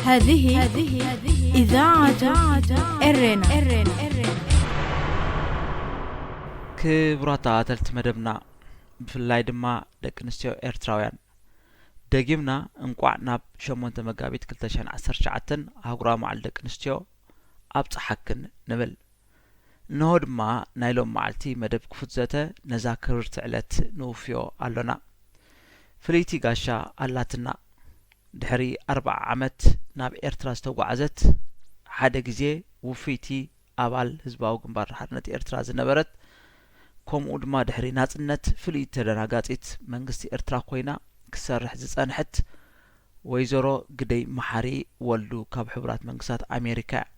هذه هذه إذاعة إرنا. ክቡራት ተኸታተልቲ መደብና፣ ብፍላይ ድማ ደቂ ኣንስትዮ ኤርትራውያን፣ ደጊምና እንቋዕ ናብ ሸሞንተ መጋቢት ክልተ ሽሕን ዓሰርተ ትሽዓተን ኣህጉራዊ መዓልቲ ደቂ ኣንስትዮ ኣብጽሓክን ንብል። እንሆ ድማ ናይ ሎም መዓልቲ መደብ ክፉት ዘተ ነዛ ክብርቲ ዕለት ንውፍዮ ኣሎና። ፍልይቲ ጋሻ ኣላትና። ድሕሪ ኣርብዓ ዓመት ናብ ኤርትራ ዝተጓዓዘት፣ ሓደ ግዜ ውፍይቲ ኣባል ህዝባዊ ግንባር ሓርነት ኤርትራ ዝነበረት፣ ከምኡ ድማ ድሕሪ ናጽነት ፍልይቲ ተደናጋጺት መንግስቲ ኤርትራ ኮይና ክትሰርሕ ዝጸንሐት ወይዘሮ ግደይ መሓሪ ወልዱ ካብ ሕቡራት መንግስታት ኣሜሪካ እያ።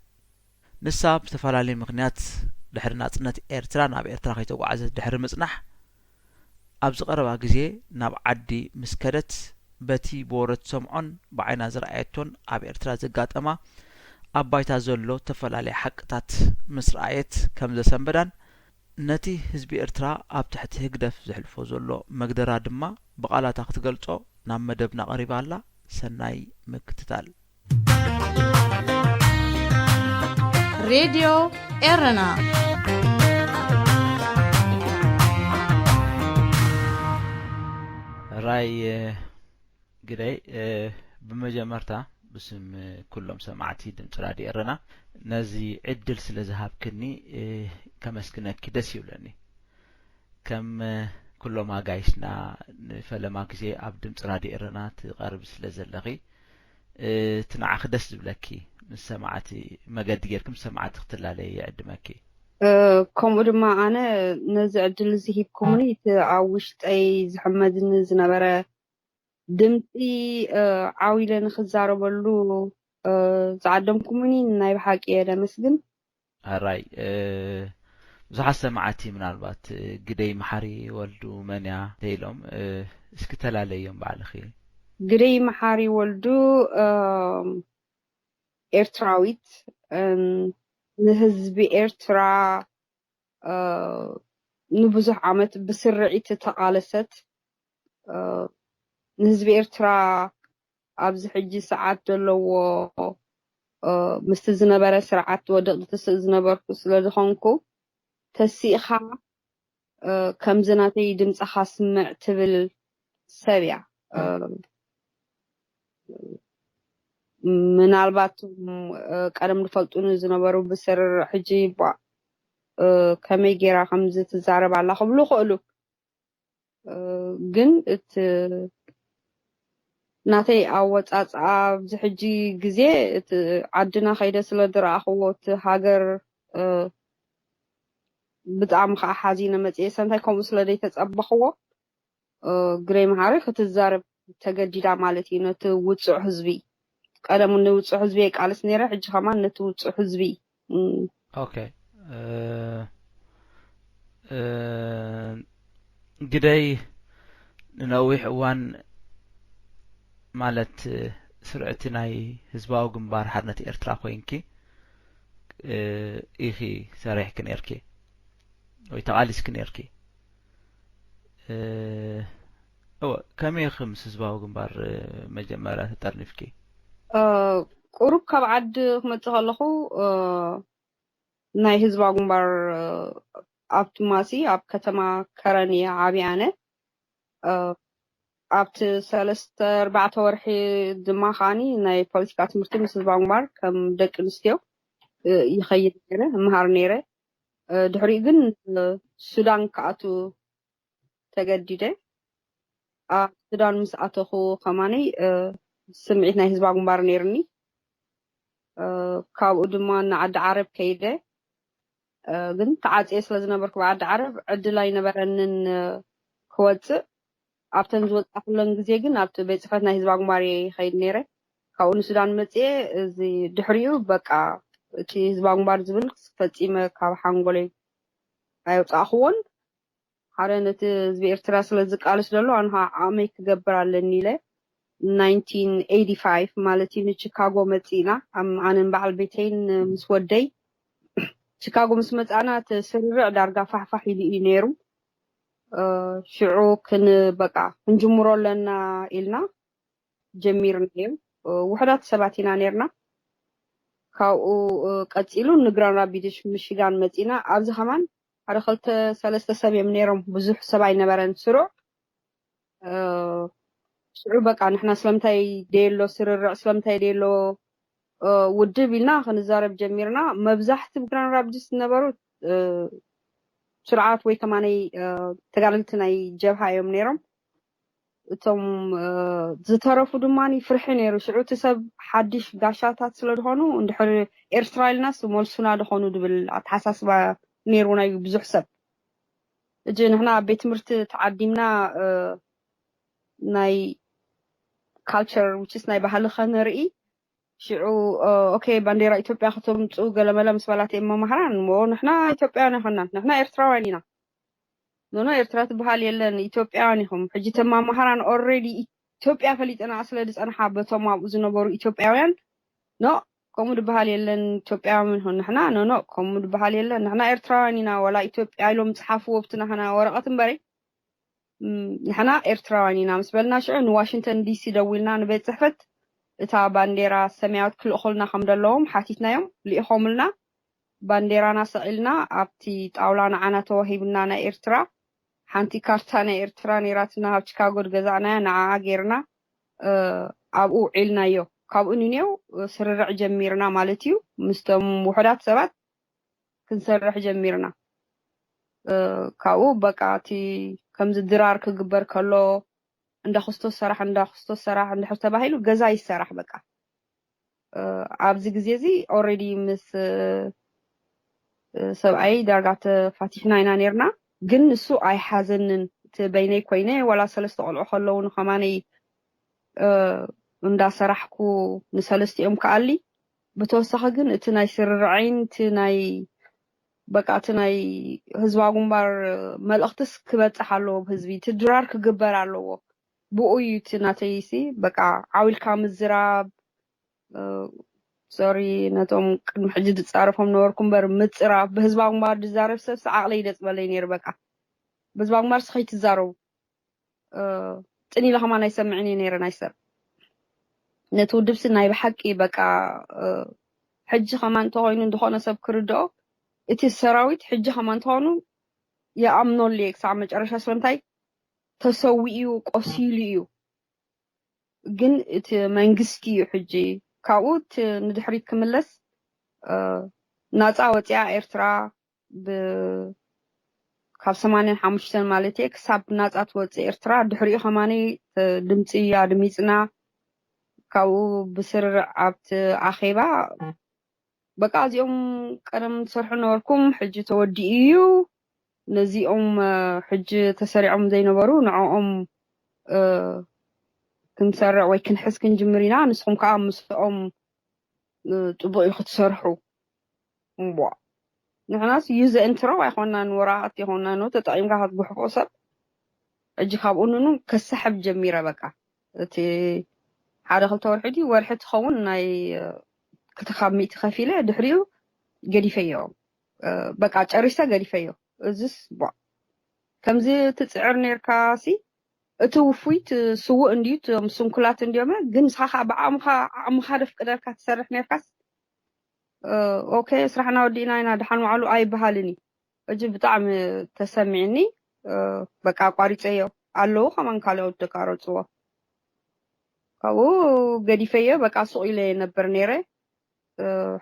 ንሳ ብዝተፈላለየ ምኽንያት ድሕሪ ናጽነት ኤርትራ ናብ ኤርትራ ከይተጓዓዘት ድሕሪ ምጽናሕ፣ ኣብዚ ቀረባ ግዜ ናብ ዓዲ ምስ ከደት፣ በቲ ብወረ ትሰምዖን ብዓይና ዝረኣየቶን ኣብ ኤርትራ ዘጋጠማ ኣብ ባይታ ዘሎ ዝተፈላለየ ሓቅታት ምስ ረኣየት ከም ዘሰንበዳን፣ ነቲ ህዝቢ ኤርትራ ኣብ ትሕቲ ህግደፍ ዘሕልፎ ዘሎ መግደራ ድማ ብቓላታ ክትገልጾ ናብ መደብና ቀሪባ ኣላ። ሰናይ ምክትታል። ሬድዮ ኤረና። ራይ ግደይ፣ ብመጀመርታ ብስም ኩሎም ሰማዕቲ ድምፂ ራድዮ ኤረና ነዚ ዕድል ስለ ዝሃብክኒ ከመስግነኪ ደስ ይብለኒ። ከም ኩሎም ኣጋይሽና ንፈለማ ግዜ ኣብ ድምፂ ራድዮ ኤረና ትቐርቢ ስለ ዘለኺ፣ እቲ ንዓኺ ደስ ዝብለኪ ምስ ሰማዕቲ መገዲ ጌርኪ ምስ ሰማዕቲ ክትላለይ ይዕድመኪ። ከምኡ ድማ ኣነ ነዚ ዕድል እዚ ሂብኩምኒ፣ እቲ ኣብ ውሽጠይ ዝሕመዝኒ ዝነበረ ድምፂ ዓው ኢለ ንክዛረበሉ ዝዓደምኩምኒ ናይ ብሓቂ እየ ደመስግን። ኣራይ ብዙሓት ሰማዕቲ ምናልባት ግደይ መሓሪ ወልዱ መንያ ተኢሎም፣ እስኪ ተላለዮም ባዕልኺ። ግደይ መሓሪ ወልዱ ኤርትራዊት፣ ንህዝቢ ኤርትራ ንብዙሕ ዓመት ብስርዒት ተቓለሰት፣ ንህዝቢ ኤርትራ ኣብዚ ሕጂ ሰዓት ዘለዎ ምስቲ ዝነበረ ስርዓት ወደቕቲ ትስእ ዝነበርኩ ስለ ዝኾንኩ፣ ተሲእኻ ከምዚ ናተይ ድምፅኻ ስምዕ ትብል ሰብ እያ። ምናልባት ቀደም ዝፈልጡኒ ዝነበሩ ብስርርዕ ሕጂ ከመይ ጌራ ከምዚ ትዛረብ ኣላ ክብሉ ይኽእሉ። ግን እቲ ናተይ ኣወፃፅኣ ኣብዚ ሕጂ ግዜ እቲ ዓድና ከይደ ስለ ዝረኣኽዎ እቲ ሃገር ብጣዕሚ ከዓ ሓዚነ መፅየ። ሰንታይ ከምኡ ስለ ዘይተፀበኽዎ ግደይ መሓሪ ክትዛረብ ተገዲዳ ማለት እዩ። ነቲ ውፁዕ ህዝቢ ቀደም ንውፁዕ ህዝቢ የቃልስ ነይረ፣ ሕጂ ከማን ነቲ ውፁዕ ህዝቢ። ኦኬ ግደይ ንነዊሕ እዋን ማለት ስርዕቲ ናይ ህዝባዊ ግንባር ሓርነት ኤርትራ ኮይንኪ ኢኺ ሰሪሕኪ ነርኪ ወይ ተቓሊስኪ ነርኪ። እወ፣ ከመይ ኢኺ ምስ ህዝባዊ ግንባር መጀመርያ ተጠርኒፍኪ? ቁሩብ ካብ ዓዲ ክመጽእ ከለኹ ናይ ህዝባዊ ግንባር ኣብቲ ማሲ ኣብ ከተማ ከረን እየ ዓብየ ኣነ። ኣብቲ ሰለስተ ኣርባዕተ ወርሒ ድማ ከዓኒ ናይ ፖለቲካ ትምህርቲ ምስ ህዝባዊ ግንባር ከም ደቂ ኣንስትዮ ይኸይድ ነይረ፣ እምሃር ነይረ። ድሕሪኡ ግን ሱዳን ክኣቱ ተገዲደ። ኣብ ሱዳን ምስ ኣተኹ ከማኒ ስምዒት ናይ ህዝባዊ ግንባር ነይርኒ። ካብኡ ድማ ንዓዲ ዓረብ ከይደ። ግን ተዓፅየ ስለ ዝነበርኩ ብዓዲ ዓረብ ዕድል ኣይነበረንን ክወፅእ። ኣብተን ዝወፃኹለን ግዜ ግን ኣብቲ ቤት ፅሕፈት ናይ ህዝባዊ ግንባር እየ ይኸይድ ነይረ። ካብኡ ንሱዳን መፅየ። እዚ ድሕሪኡ በቃ እቲ ህዝባዊ ግንባር ዝብል ፈፂመ ካብ ሓንጎለይ ኣየውፃእኽዎን። ሓደ ነቲ ህዝቢ ኤርትራ ስለ ዝቃለስ ዘሎ ኣነ ከዓ ዓቕመይ ክገብር ኣለኒ ኢለ ናይንቲን ኤይቲ ፋይቭ ማለት እዩ ንቺካጎ መፂእና። ኣም- ኣነን በዓል ቤተይን ምስ ወደይ ቺካጎ ምስ መፃእና እቲ ስርርዕ ዳርጋ ፋሕፋሕ ኢሉ እዩ ነይሩ። ሽዑ ክን በቃ ክንጅምሮ ኣለና ኢልና ጀሚርናዮ። ውሕዳት ሰባት ኢና ነርና። ካብኡ ቀፂሉ ንግራን ራፒድስ ሚሽጋን መፂና። ኣብዚ ከማን ሓደ ክልተ ሰለስተ ሰብ እዮም ነይሮም፣ ብዙሕ ሰብ ኣይነበረን ስሩዕ። ሽዑ በቃ ንሕና ስለምንታይ ደየሎ ስርርዕ፣ ስለምንታይ ደየሎ ውድብ ኢልና ክንዛረብ ጀሚርና። መብዛሕቲ ብግራን ራፒድስ ዝነበሩ ስርዓት ወይ ከማነይ ተጋደልቲ ናይ ጀብሃ እዮም ነይሮም። እቶም ዝተረፉ ድማ ፍርሒ ነይሩ። ሽዑ እቲ ሰብ ሓድሽ ጋሻታት ስለ ዝኾኑ እንድሕር ኤርትራ ኢልናስ መልሱና ዝኾኑ ድብል ኣተሓሳስባ ነይሩ ናይ ብዙሕ ሰብ። እጂ ንሕና ኣብ ቤት ትምህርቲ ተዓዲምና ናይ ካልቸር ውችስ ናይ ባህሊ ከነርኢ ሽዑ ኦኬ ባንዴራ ኢትዮጵያ ከተምፅኡ ገለመለ ምስ በላትኤም መማህራን፣ እሞ ንሕና ኢትዮጵያውያን ኣይኮናን፣ ንሕና ኤርትራውያን ኢና። ኖኖ ኤርትራ ትበሃል የለን፣ ኢትዮጵያውያን ኢኹም። ሕጂ ተማማሃራን ኦልሬዲ ኢትዮጵያ ፈሊጠና ስለ ዝፀንሓ በቶም ኣብኡ ዝነበሩ ኢትዮጵያውያን ኖ ከምኡ ዝበሃል የለን፣ ኢትዮጵያውያን ንሕና ኖኖ ከምኡ ዝበሃል የለን፣ ንሕና ኤርትራውያን ኢና፣ ዋላ ኢትዮጵያ ኢሎም ዝፅሓፍዎ ኣብቲ ናህና ወረቐት እምበረይ ንሕና ኤርትራውያን ኢና ምስ በልና ሽዑ ንዋሽንግተን ዲሲ ደዊልና ንቤት ፅሕፈት እታ ባንዴራ ሰማያዊት ክልእኹልና ከም ዘለዎም ሓቲትናዮም። ልኢኾምልና። ባንዴራና ሰቒልና ኣብቲ ጣውላ ንዓና ተዋሂብና ናይ ኤርትራ ሓንቲ ካርታ ናይ ኤርትራ ነይራትና ኣብ ቺካጎ ዝገዛእናያ ንዓኣ ገይርና ኣብኡ ውዒልናዮ። ካብኡ ንኔው ስርርዕ ጀሚርና ማለት እዩ። ምስቶም ውሑዳት ሰባት ክንሰርሕ ጀሚርና። ካብኡ በቃ እቲ ከምዚ ድራር ክግበር ከሎ እንዳ ክርስቶስ ሰራሕ እንዳ ክርስቶስ ሰራሕ እንድሕር ተባሂሉ ገዛ ይሰራሕ በቃ። ኣብዚ ግዜ እዚ ኦልሬዲ ምስ ሰብኣይ ዳርጋ ተፋቲሕና ኢና ነርና። ግን ንሱ ኣይሓዘንን። እቲ በይነይ ኮይነ ዋላ ሰለስተ ቆልዑ ከለዉ ንኸማነይ እንዳሰራሕኩ ንሰለስቲኦም ከኣሊ ብተወሳኺ ግን እቲ ናይ ስርርዐይን እቲ ናይ በቃ እቲ ናይ ህዝባዊ ግንባር መልእኽትስ ክበፅሕ ኣለዎ ብህዝቢ እቲ ድራር ክግበር ኣለዎ። ብኡ እዩ እቲ ናተይሲ በቃ ዓው ኢልካ ምዝራብ ሶሪ ነቶም ቅድሚ ሕጂ ዝፃረፎም ነበርኩ እምበር ምፅራብ ብህዝባዊ ግንባር ዝዛረብ ሰብሲ ዓቕለይ ይደፅበለይ ነይሩ በቃ ብህዝባዊ ግንባርሲ ከይትዛረቡ ፅን ኢለ ከማን ኣይሰምዕን እየ ነይረ ናይ ሰብ ነቲ ውድብሲ ናይ ብሓቂ በቃ ሕጂ ከማን እንተኮይኑ እንተኾነ ሰብ ክርድኦ እቲ ሰራዊት ሕጂ ከማን እንተኾኑ የኣምነሉ እየ ክሳብ መጨረሻ ስለምንታይ ተሰዊኡ እዩ ቆሲሉ እዩ ግን እቲ መንግስቲ እዩ ሕጂ ካብኡ እቲ ንድሕሪት ክምለስ ናፃ ወፂኣ ኤርትራ ካብ ሰማንያን ሓሙሽተን ማለት እየ ክሳብ ናፃ ትወፅእ ኤርትራ ድሕሪኡ ከማኒ ድምፂ ኣድሚፅና ካብኡ ብስርርዕ ኣብቲ ኣኼባ በቃ እዚኦም ቀደም ትሰርሑ ነበርኩም ሕጂ ተወዲኡ እዩ ነዚኦም ሕጂ ተሰሪዖም ዘይነበሩ ንዕኦም ክንሰርዕ ወይ ክንሕዝ ክንጅምር ኢና ንስኹም ከዓ ምስኦም ፅቡቅ እዩ ክትሰርሑ እምቧ ንሕናስ ዩ ዘእንትረው ኣይኮናን ወረቃቅቲ ይኮና ኖ ተጠቂምካ ክትጉሕፎ ሰብ ሕጂ ካብኡ ንኑ ከሰሕብ ጀሚረ በቃ እቲ ሓደ ክልተ ወርሒ ድዩ ወርሒ ትኸውን ናይ ክልተ ካብ ሚእቲ ከፊለ ድሕሪኡ ገዲፈዮ በቃ ጨሪሰ ገዲፈዮ እዚስ ቧ ከምዚ ትፅዕር ነርካ ሲ እቲ ውፉይ ስውእ እንድዩ ስንኩላት እንድዮም ግን ንስኻ ከዓ ብዓቕምኻ ዓቕምኻ ደፍቅደልካ ትሰርሕ ነርካስ ኦኬ ስራሕና ወዲእና ኢና ድሓን ዋዕሉ ኣይበሃልን እዩ እጂ ብጣዕሚ ተሰሚዕኒ በቃ ኣቋሪፀዮ ኣለዉ ከማን ካልኦት ደቃረፅዎ ካብኡ ገዲፈዮ በቃ ሱቕ ኢለ የነብር ነይረ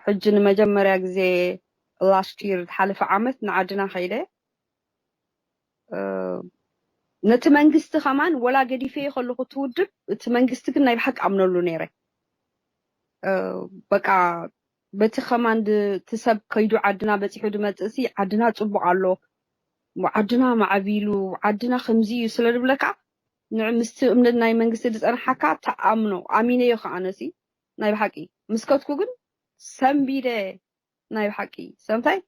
ሕጂ ንመጀመርያ ግዜ last year ዝሓለፈ ዓመት ንዓድና ከይደ ነቲ መንግስቲ ከማን ወላ ገዲፈዮ ከለኹ ትውድብ እቲ መንግስቲ ግን ናይ ብሓቂ ኣምነሉ ነይረ በቃ በቲ ከማንድ እቲ ሰብ ከይዱ ዓድና በፂሑ ድመፅእ ሲ ዓድና ፅቡቅ ኣሎ ዓድና ማዕቢሉ ዓድና ከምዚ እዩ ስለ ዝብለካ ንዕ ምስቲ እምነት ናይ መንግስቲ ዝፀንሓካ ተኣምኖ ኣሚነዮ ከዓነሲ ናይ ብሓቂ ምስ ከድኩ ግን ሰንቢደ ናይ ብሓቂ ሰምታይ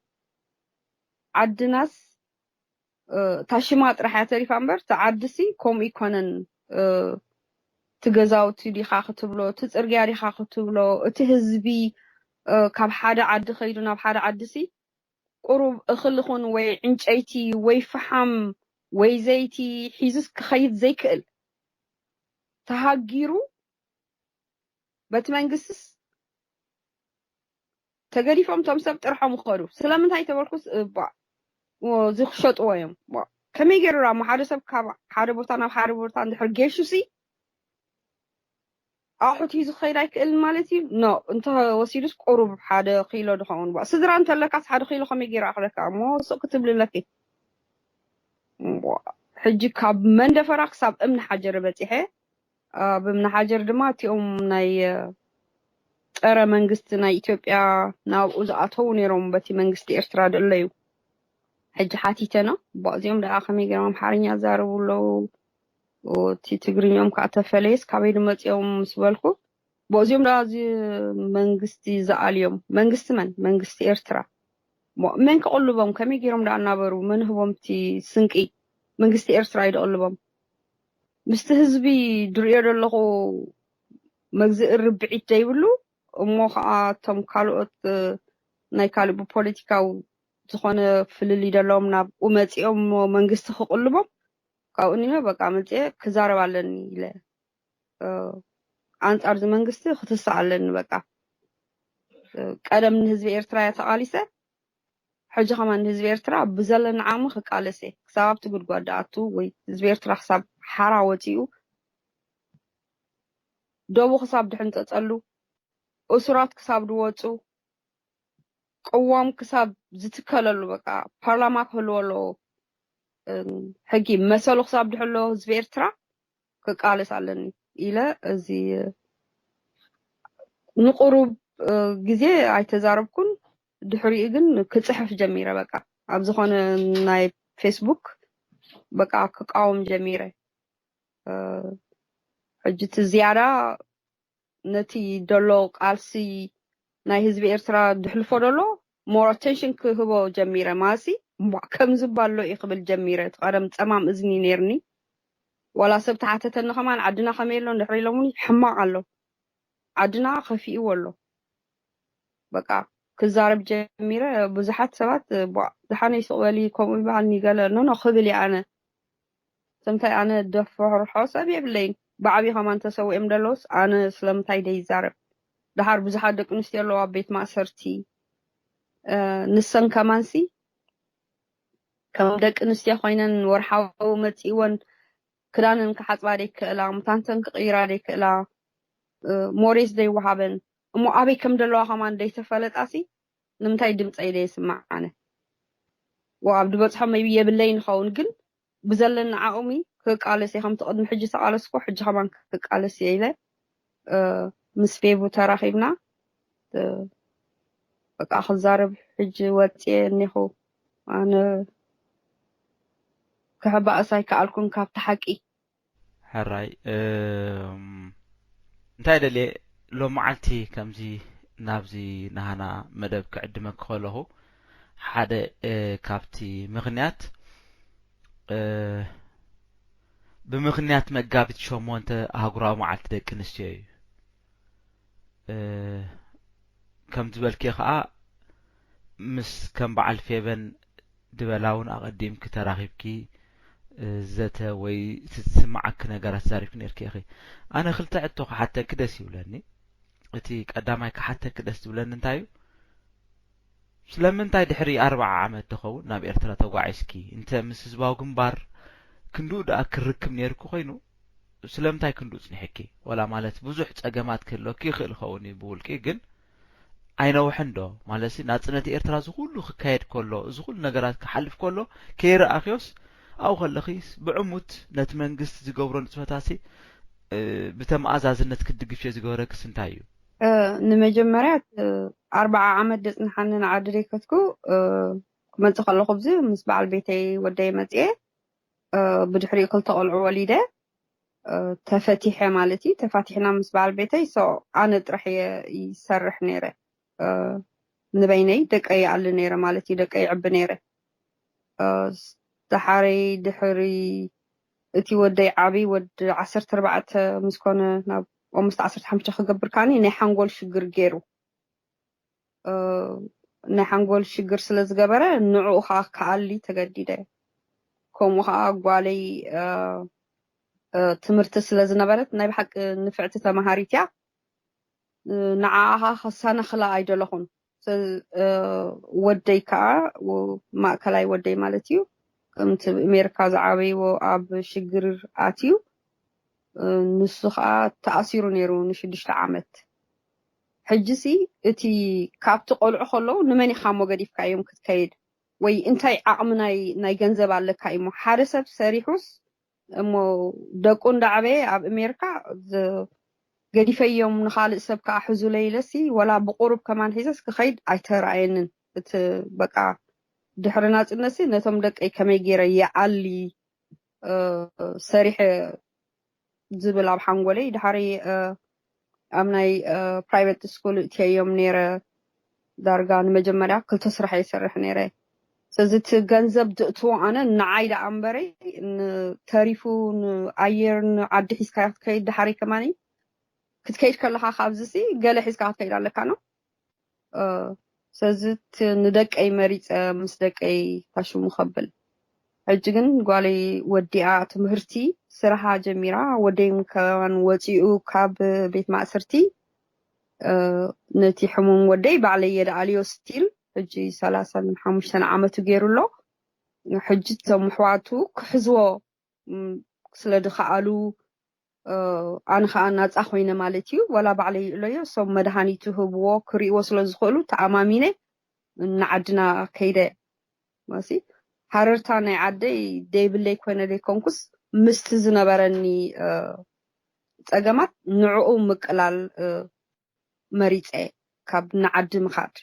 ዓድናስ እታ ሽማ ጥራሕ እያ ተሪፋ እምበር እቲ ዓድሲ ከምኡ ይኮነን እቲ ገዛውቲ ዲኻ ክትብሎ እቲ ፅርግያ ዲኻ ክትብሎ እቲ ህዝቢ ካብ ሓደ ዓዲ ከይዱ ናብ ሓደ ዓድሲ ቁሩብ እኽሊ ኹን ወይ ዕንጨይቲ ወይ ፈሓም ወይ ዘይቲ ሒዙስ ክኸይድ ዘይክእል ተሃጊሩ በቲ መንግስትስ ተገዲፎም እቶም ሰብ ጥርሖም ይኸዱ። ስለምንታይ ተበልኩስ፣ እ፣ ባ-፣ ዎ፣ እዚ ክሸጥዎ እዮም። ዋ፣ ከመይ ገይሩ ደኣ እሞ ሓደ ሰብ ካብ ሓደ ቦታ ናብ ሓደ ቦታ እንድሕር ጌሹሲ ኣቑሑት ሒዙ ክኸይድ ኣይክእልን ማለት እዩ? ኖ፣ እንተወሲዱስ ቁሩብ ሓደ ኪሎ ድኸውን። ዋ፣ ስድራ እንተለካስ ሓደ ኪሎ ከመይ ገይሩ ኣኽለካ እሞ ስቕ ክትብል ኣለኪ። ዋ፣ ሕጂ ካብ መንደፈራ ክሳብ እምኒ ሓጀር በጺሐ። ኣብ እምኒ ሓጀር ድማ እቲኦም ናይ፣ እ፣ ጸረ መንግስቲ ናይ ኢትዮጵያ ናብኡ ዝኣተዉ ነይሮም፣ በቲ መንግስቲ ኤርትራ ድእለዩ። ሕጂ ሓቲተና፣ ባ፣ እዚኦም ደኣ ከመይ ገይሮም ኣምሓርኛ ይዛረቡ ኣለዉ? እቲ ትግርኛኦም ከዓ ተፈለየስ ካበይ ድመጽኦም ምስ በልኩ፣ ባ፣ እዚኦም ደኣ እዚ መንግስቲ ዝኣልዮም። መንግስቲ መን? መንግስቲ ኤርትራ። ሞ-፣ መን ክቕልቦም? ከመይ ገይሮም ደኣ እናበሩ? መን ህቦም እቲ ስንቂ? መንግስቲ ኤርትራ እዩ ድቕልቦም። ምስቲ ህዝቢ ድርእዮ ዘለኹ መግዝኢ ርብዒት ዘይብሉ፣ እሞ ኸዓ እቶም ካልኦት፣ እ፣ ናይ ካልእ ብፖለቲካዊ ዝኾነ ፍልልይ ዘለዎም ናብኡ መጺኦም እሞ መንግስቲ ክቕልቦም፣ ካብኡ ንዮ በቃ መጺኤ ክዛረብ ኣለኒ ኢለ፣ እ፣ ኣንጻር እዚ መንግስቲ ክትስእ ኣለኒ በቃ። እ፣ ቀደም ንህዝቢ ኤርትራ እየ ተቓሊሰ፣ ሕጂ ከማን ንህዝቢ ኤርትራ ብዘለኒ ዓቕሚ ክቃለስ እየ። ክሳብ ኣብቲ ጉድጓድ ድኣቱ ወይ ህዝቢ ኤርትራ ክሳብ ሓራ ወጺኡ፣ ደቡ ክሳብ ድሕንጸጸሉ፣ እሱራት ክሳብ ድወጹ፣ ቅዋም ክሳብ ዝትከለሉ፣ በቃ ፓርላማ ክህልዎ ኣለዎ፣ እም፣ ሕጊ መሰሉ ክሳብ ድሕሎ ህዝቢ ኤርትራ ክቃለስ ኣለኒ ኢለ እዚ ንቁሩብ፣ እ፣ ግዜ ኣይተዛረብኩን። ድሕሪኡ ግን ክጽሕፍ ጀሚረ። በቃ ኣብ ዝኾነ ናይ ፌስቡክ በቃ ክቃወም ጀሚረ። እ፣ ሕጂ እቲ ዝያዳ ነቲ ደሎ ቃልሲ ናይ ህዝቢ ኤርትራ ድሕልፎ ደሎ ሞር ኣቴንሽን ክህቦ ጀሚረ። ማሲ እምቧ ከምዚ እባ ኣሎ እዩ ክብል ጀሚረ። እቲ ቀደም ጸማም እዝኒ ነይርኒ። ዋላ ሰብ ተሓተተኒ ከማን ዓድና ከመይ ኣሎ እንድሕር ኢሎምኒ ሕማቕ ኣሎ። ዓድና ከፊእዎ ኣሎ። በቃ ክዛረብ ጀሚረ። ብዙሓት ሰባት፣ "ቧ፣ ደሓነይ ስቕ በሊ፣ ከምኡ ይበሃል" ገለ ኖ ኖ ክብል እየ ኣነ። ስለምንታይ ኣነ ደፍርሖ ሰብ የብለይን። ብዓብዪ ከማን ተሰዊኦም ደለውስ ኣነ ስለምንታይ ደይዛረብ? ደሓር ብዙሓት ደቂ ኣንስትዮ ኣለዋ ኣብ ቤት ማእሰርቲ። እ፣ ንሰን ከማንሲ ከም ደቂ ኣንስትዮ ኮይነን ወርሓዊ መጺእወን ክዳነን ክሓጽባ ደይክእላ፣ ሙታንተን ክቕይራ ደይክእላ፣ እ፣ ሞሬስ ደይወሃበን፣ እሞ ኣበይ ከም ዘለዋ ከማን ደይተፈለጣሲ ንምንታይ ድምጸይ ደይስማዕ ኣነ? ዋ፣ ኣብ ዝበጽሖ maybe የብለይን ይኸውን፣ ግን ብዘለኒ ዓቕሚ ክቃለስ እየ። ከምቲ ቅድሚ ሕጂ ዝተቃለስኩ ሕጂ ከማን ክቃለስ እየ ኢለ፣ እ፣ ምስ ፌቡ ተራኺብና፣ እ፣ በቃ ክዛረብ ሕጂ ወጽየ እኒኹ። ኣነ ክሕባእስ ኣይከኣልኩን ካብቲ ሓቂ። ሕራይ፣ እም፣ እንታይ ደልየ ሎም መዓልቲ ከምዚ ናብዚ ናህና መደብ ክዕድመኪ ከለኹ ሓደ፣ እ፣ ካብቲ ምኽንያት፣ እ፣ ብምኽንያት መጋቢት ሸሞንተ ኣህጉራዊ መዓልቲ ደቂ ኣንስትዮ እዩ። እ፣ ከም ዝበልኪ ኸዓ ምስ ከም በዓል ፌበን ድበላ እውን ኣቐዲምኪ ተራኺብኪ፣ እ፣ ዘተ ወይ እቲ ዝስምዓኪ ነገራት ዛሪብኪ ነይርኪ ኢኺ። ኣነ ክልተ ሕቶ ክሓተኪ ደስ ይብለኒ። እቲ ቀዳማይ ክሓተኪ ደስ ዝብለኒ እንታይ እዩ? ስለምንታይ ድሕሪ ኣርብዓ ዓመት ትኸውን ናብ ኤርትራ ተጓዒዝኪ? እንተ ምስ ህዝባዊ ግንባር ክንድኡ ደኣ ክርክብ ነይርኩ ኮይኑ፣ ስለምንታይ ክንድኡ ጽኒሕኪ? ወላ ማለት ብዙሕ ጸገማት ክህልወኪ ይኽእል ኸውን እዩ ብውልቂ፣ ግን ኣይነውሕን ዶ? ማለትሲ ናጽነት ኤርትራ እዚ ኩሉ ክካየድ ከሎ፣ እዚ ኩሉ ነገራት ክሓልፍ ከሎ፣ ከይረኣኽዮስ ኣብኡ ከለኺስ ብዕሙት ነቲ መንግስቲ ዝገብሮ ንጥፈታሲ፣ እ፣ ብተመኣዛዝነት ክትድግፍዮ ዝገበረክስ እንታይ እዩ? እ፣ ንመጀመርያ፣ እ፣ ኣርብዓ ዓመት ደጽንሓኒ ንዓዲ ደይከትኩ፣ እ፣ ክመጽእ ከለኹ ብዚ ምስ በዓል ቤተይ ወደይ መጽኤ፣ እ፣ ብድሕሪኡ ክልተ ቆልዑ ወሊደ፣ እ፣ ተፈቲሐ ማለት እዩ። ተፋቲሕና ምስ በዓል ቤተይ፣ ሶ ኣነ ጥራሕ እየ ይሰርሕ ነይረ። እ፣ ንበይነይ ደቀይ ይኣሊ ነይረ ማለት እዩ። ደቀይ ይዕቢ ነይረ። እ፣ ደሓረይ ድሕሪ እቲ ወደይ ዓቢ ወዲ ዓሰርተ ኣርባዕተ ምስ ኮነ ናብ ኦልሞስት ዓሰርተ ሓሙሽተ ክገብር ከኣኒ ናይ ሓንጎል ሽግር ገይሩ። እ፣ ናይ ሓንጎል ሽግር ስለ ዝገበረ ንዕኡ ኸዓ ክኣሊ ተገዲደ። ከምኡ ኸዓ ጓለይ፣ እ፣ እ፣ ትምህርቲ ስለ ዝነበረት ናይ ብሓቂ ንፍዕቲ ተማሃሪት እያ። ንዓኻ ከሳናኽላ ኣይደለኹን። ወደይ ከዓ ማእከላይ ወደይ ማለት እዩ፣ ከምቲ ኣሜሪካ ዝዓበይዎ ኣብ ሽግር ኣትዩ፣ ንሱ ከዓ ተኣሲሩ ነይሩ ንሽዱሽተ ዓመት። ሕጂሲ እቲ ካብቲ ቆልዑ ከለዉ ንመን ኢኻ እሞ ገዲፍካዮም ክትከይድ? ወይ እንታይ ዓቕሚ ናይ ናይ ገንዘብ ኣለካ እሞ? ሓደ ሰብ ሰሪሑስ እሞ ደቁ እንዳዓበየ ኣብ ኣሜሪካ፣ ገዲፈዮም ንኻልእ ሰብ ከዓ ሕዙለይ ኢለሲ፣ ወላ ብቁሩብ ከማን ሒዘስ ክኸይድ ኣይተረኣየንን። እቲ በቃ ድሕሪ ናፅነትሲ ነቶም ደቀይ ከመይ ገይረ ይዓሊ ሰሪሐ ዝብል ኣብ ሓንጎለይ። ድሓረይ ኣብ ናይ ፕራይቬት ስኩል እትየዮም ነይረ። ዳርጋ ንመጀመርያ ክልተ ስራሕ ይሰርሕ ነይረ። ስለዚ እቲ ገንዘብ ዝእትዎ ኣነ ንዓይ ደኣ እምበረይ፣ ተሪፉ ንኣየር ንዓዲ ሒዝካዮ ክትከይድ፣ ድሓረይ ከማኒ ክትከይድ ከለኻ ካብዚሲ ገለ ሒዝካ ክትከይድ ኣለካ ነው። ስለዚ ንደቀይ መሪፀ ምስ ደቀይ ታሽሙ ከብል። ሕጂ ግን ጓለይ ወዲኣ ትምህርቲ፣ ስራሓ ጀሚራ፣ ወደይ ከማን ወፂኡ ካብ ቤት ማእሰርቲ። ነቲ ሕሙም ወደይ ባዕለይ የደኣልዮ ስቲል። ሕጂ ሰላሳን ሓሙሽተን ዓመቱ ገይሩ ኣሎ። ሕጂ እቶም ኣሕዋቱ ክሕዝዎ ስለ ድኸኣሉ፣ ኣነ ከዓ ናፃ ኮይነ ማለት እዩ። ወላ ባዕለይ ይእለዮ፣ እሶም መድሃኒቱ ህብዎ ክርእዎ ስለ ዝኽእሉ ተኣማሚነ ንዓድና ከይደ። መሲ ሃረርታ ናይ ዓደይ ደይብለይ ኮይነ ዘይኮንኩስ፣ ምስቲ ዝነበረኒ ፀገማት ንዕኡ ምቅላል መሪፀ ካብ ንዓዲ ምኻድ።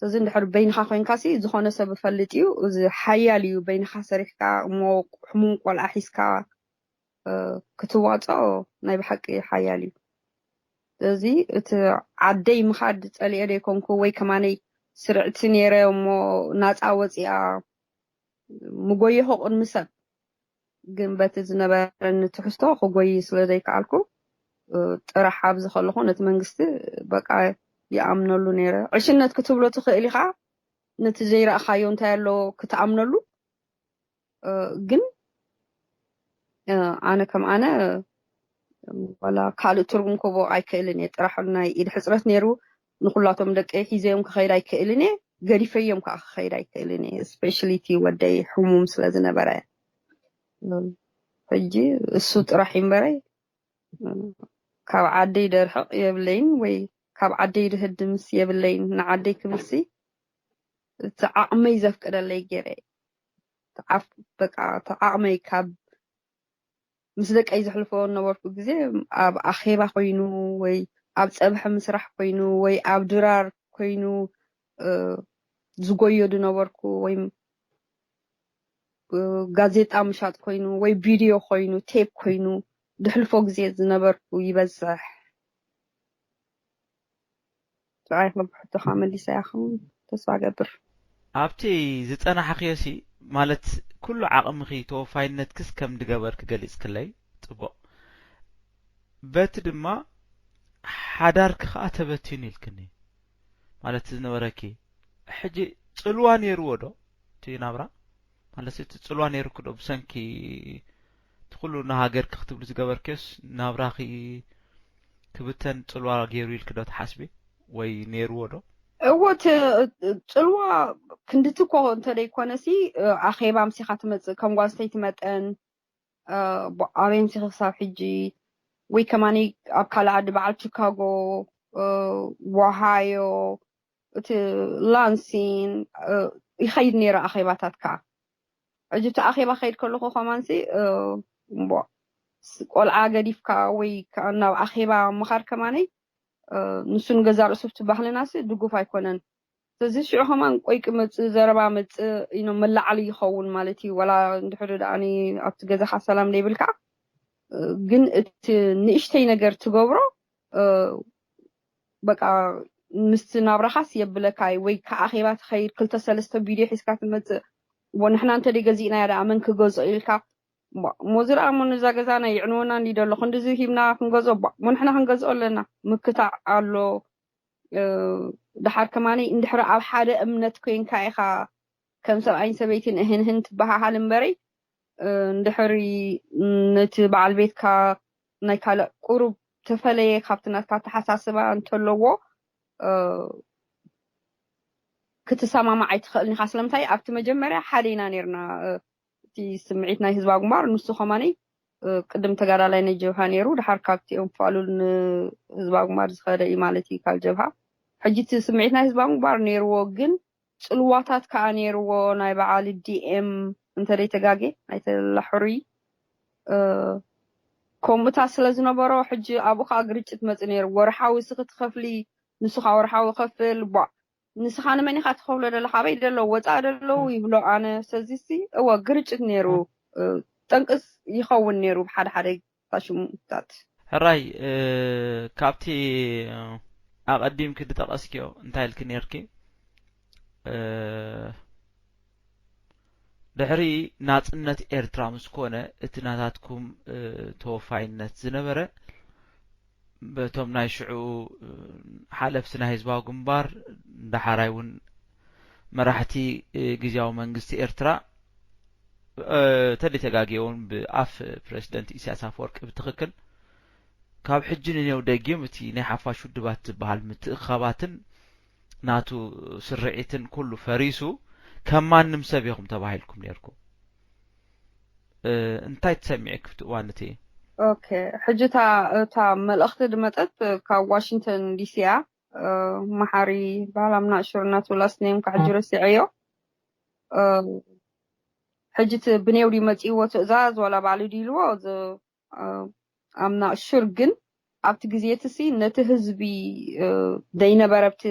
ስለዚ እንድሕር በይንኻ ኮይንካሲ ዝኾነ ሰብ እፈልጥ እዩ፣ እዚ ሓያል እዩ። በይንኻ ሰሪሕካ እሞ ሕሙም ቆልዓ ሒዝካ ክትዋፅኦ ናይ ብሓቂ ሓያል እዩ። ስለዚ እቲ ዓደይ ምኻድ ፀሊኦ ዘይኮንኩ ወይ ከማነይ ስርዕቲ ነይረ እሞ ናፃ ወፂኣ ምጎየኹ ቅድሚ ሰብ፣ ግን በቲ ዝነበረኒ ትሕዝቶ ክጎይ ስለ ዘይከኣልኩ፣ ጥራሕ ኣብዚ ከለኹ ነቲ መንግስቲ በቃ ይኣምነሉ ነይረ። ዕሽነት ክትብሎ ትኽእል ኢኻ፣ ነቲ ዘይረእኻዮ እንታይ ኣሎ ክትኣምነሉ። ግን ኣነ ከም ኣነ ዋላ ካልእ ትርጉም ክህቦ ኣይክእልን እየ። ጥራሕ ናይ ኢድ ሕፅረት ነይሩ። ንኩላቶም ደቀይ ሒዘዮም ክኸይድ ኣይክእልን እየ፣ ገዲፈዮም ከዓ ክኸይድ ኣይክእልን እየ። ስፔሻሊ እቲ ወደይ ሕሙም ስለ ዝነበረ፣ ሕጂ እሱ ጥራሕ ይንበረይ፣ ካብ ዓደይ ደርሕቕ የብለይን ወይ ካብ ዓደይ ድህድምስ የብለይን። ንዓደይ ክብልሲ እቲ ዓቕመይ ዘፍቅደለይ ገይረ፣ በቃ እቲ ዓቕመይ ካብ ምስ ደቀይ ዘሕልፎ ነበርኩ ግዜ፣ ኣብ ኣኼባ ኮይኑ ወይ ኣብ ፀብሒ ምስራሕ ኮይኑ ወይ ኣብ ድራር ኮይኑ ዝጎዮ ዝነበርኩ ወይ ጋዜጣ ምሻጥ ኮይኑ ወይ ቪድዮ ኮይኑ ቴፕ ኮይኑ ድሕልፎ ግዜ ዝነበርኩ ይበዝሕ። ንዓይ ከም ሕቶኻ መሊሰ ያኹም ተስፋ ገብር። ኣብቲ ዝጸናሕኽዮሲ ማለት ኩሉ ዓቕምኺ ተወፋይነትክስ ከም ድገበርኪ ገሊጽክለይ ጽቡቕ። በቲ ድማ ሓዳርኪ ከኣ ተበቲኑ ኢልክኒ ማለት ዝነበረኪ ሕጂ ጽልዋ ነይርዎ ዶ እቲ ናብራ? ማለት እቲ ጽልዋ ነይሩኪ ዶ ብሰንኪ እቲ ኩሉ ንሃገርኪ ክትብሊ ዝገበርክዮስ ናብራኺ ክብተን ጽልዋ ገይሩ ኢልኪ ዶ ትሓስቢ ወይ ነይርዎ ዶ? እዎ እቲ ጽልዋ ክንድቲ እኮ እንተደይኮነሲ ኣኼባ ኣምሲኻ ትመጽእ ከም ጓል ኣንስተይቲ መጠን ኣበይ ኣምሲኺ ክሳብ ሕጂ ወይ ከማኒ ኣብ ካልእ ዓዲ በዓል ቺካጎ ኦሃዮ እቲ ላንሲን ይኸይድ ነይረ ኣኼባታት ከዓ። ሕጂ እቲ ኣኼባ ከይድ ከለኹ ከማንሲ እምቦ ቆልዓ ገዲፍካ ወይ ከዓ ናብ ኣኼባ ምኻድ ከማነይ ንሱ ንገዛ ርእሱ እቲ ባህልናሲ ድጉፍ ኣይኮነን። ስለዚ ሽዑ ከማን ቆይ ክመፅእ ዘረባ መፅእ ኢኖ መላዓሊ ይኸውን ማለት እዩ። ወላ እንድሕሪ ደኣኒ ኣብቲ ገዛኻ ሰላም ዘይብልካ ግን እቲ ንእሽተይ ነገር ትገብሮ በቃ ምስቲ ናብራኻስ የብለካ እዩ። ወይ ከዓ ኣኼባ ትኸይድ ክልተ ሰለስተ ቪድዮ ሒዝካ ትመፅእ። እሞ ንሕና እንተደይ ገዚእናያ ደኣ መን ክገዝኦ ኢልካ ሞ ዝረኣ ሞ ነዛ ገዛና ይዕንወና እንዲ ደሎ ክንድዚ ሂብና ክንገዝኦ ሞ ንሕና ክንገዝኦ ኣለና ምክታዕ ኣሎ። ድሓር ከማኒ እንድሕሪ ኣብ ሓደ እምነት ኮይንካ ኢኻ ከም ሰብኣይን ሰበይትን እህንህን ትበሃሃል እምበረይ እንድሕሪ ነቲ በዓል ቤትካ ናይ ካልእ ቁሩብ ተፈለየ ካብቲ ናትካ ኣተሓሳስባ እንተለዎ ክትሰማማዕ ኣይትኽእልን ኢኻ። ስለምንታይ ኣብቲ መጀመርያ ሓደ ኢና ነርና። እቲ ስምዒት ናይ ህዝባዊ ግንባር ንሱ ከማኒ ቅድም ተጋዳላይ ናይ ጀብሃ ነይሩ፣ ድሓር ካብቲ እዮም ፋሉል ንህዝባዊ ግንባር ዝኸደ እዩ ማለት እዩ ካብ ጀብሃ። ሕጂ እቲ ስምዒት ናይ ህዝባዊ ግንባር ነይርዎ፣ ግን ጽልዋታት ከኣ ነይርዎ። ናይ በዓል ዲኤም እንተደይ ተጋጌ ናይ ተላሕሪ ከምኡታ ስለ ዝነበሮ ሕጂ ኣብኡ ከኣ ግርጭት መጽእ ነይሩ። ወርሓዊ ስኺ ትኸፍሊ፣ ንሱ ከኣ ወርሓዊ ከፍል። ቧ ንስኻ ንመን ኢኻ ትኸፍሎ ደለኻ? ኣበይ ደለዉ? ወጻኢ ደለዉ ይብሎ ኣነ። ሰዚሲ እወ ግርጭት ነይሩ። ጠንቅስ ይኸውን ነይሩ ብሓደ ሓደ ታሽሙታት። ሕራይ ካብቲ ኣቐዲምኪ ዝጠቐስኪዮ እንታይ ኢልኪ ነርኪ? ድሕሪ ናጽነት ኤርትራ ምስ ኮነ እቲ ናታትኩም ተወፋይነት ዝነበረ በቶም ናይ ሽዑ ሓለፍቲ ናይ ህዝባዊ ግንባር፣ ዳሓራይ እውን መራሕቲ ግዝያዊ መንግስቲ ኤርትራ ተደይ ተጋግየ እውን ብኣፍ ፕረሲደንት ኢሳያስ ኣፈወርቂ ብትኽክል ካብ ሕጂ ንኔው ደጊም እቲ ናይ ሓፋሽ ውድባት ዝበሃል ምትእኻባትን ናቱ ስርዒትን ኩሉ ፈሪሱ ከም ማንም ሰብ ኢኹም ተባሂልኩም ነርኩም። እንታይ ትሰሚዒ ክብቲ እዋን እቲ? ኦኬ፣ ሕጂ እታ እታ መልእኽቲ ድመጸት ካብ ዋሽንግተን ዲሲ እያ። መሓሪ ባህል ኣምና እሹር እናትብላ ስኔም ካብ ሕጂ ረሲዐዮ። ሕጂ እቲ ብኔው ድዩ መጺእዎ ትእዛዝ ዋላ ባዕሉ ድዩ ኢልዎ ኣምና እሹር፣ ግን ኣብቲ ግዜ እቲ ሲ ነቲ ህዝቢ ደይነበረ ኣብቲ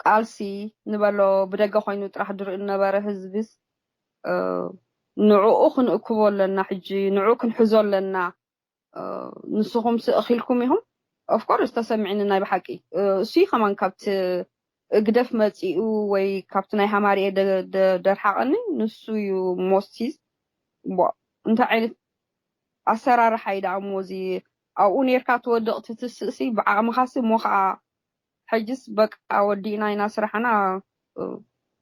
ቃልሲ ንበሎ ብደገ ኮይኑ ጥራሕ ድርኢ ነበረ ህዝብስ ንዕኡ ክንእክቦ ኣለና፣ ሕጂ ንዕኡ ክንሕዞ ኣለና። ንስኹም ስእኺልኩም ኢኹም። ኦፍኮርስ ተሰሚዕኒ ናይ ብሓቂ እሱ ከማን ካብቲ እግደፍ መፂኡ ወይ ካብቲ ናይ ሃማርኤ ደርሓቐኒ ንሱ እዩ። ሞስቲዝ እንታይ ዓይነት ኣሰራርሓ እዩ ደኣ እሞ እዚ ኣብኡ ኔርካ ትወድቕ ትትስእሲ ብዓቕምኻሲ እሞ ከዓ ሕጅስ በቃ ወዲእና ኢና ስራሕና።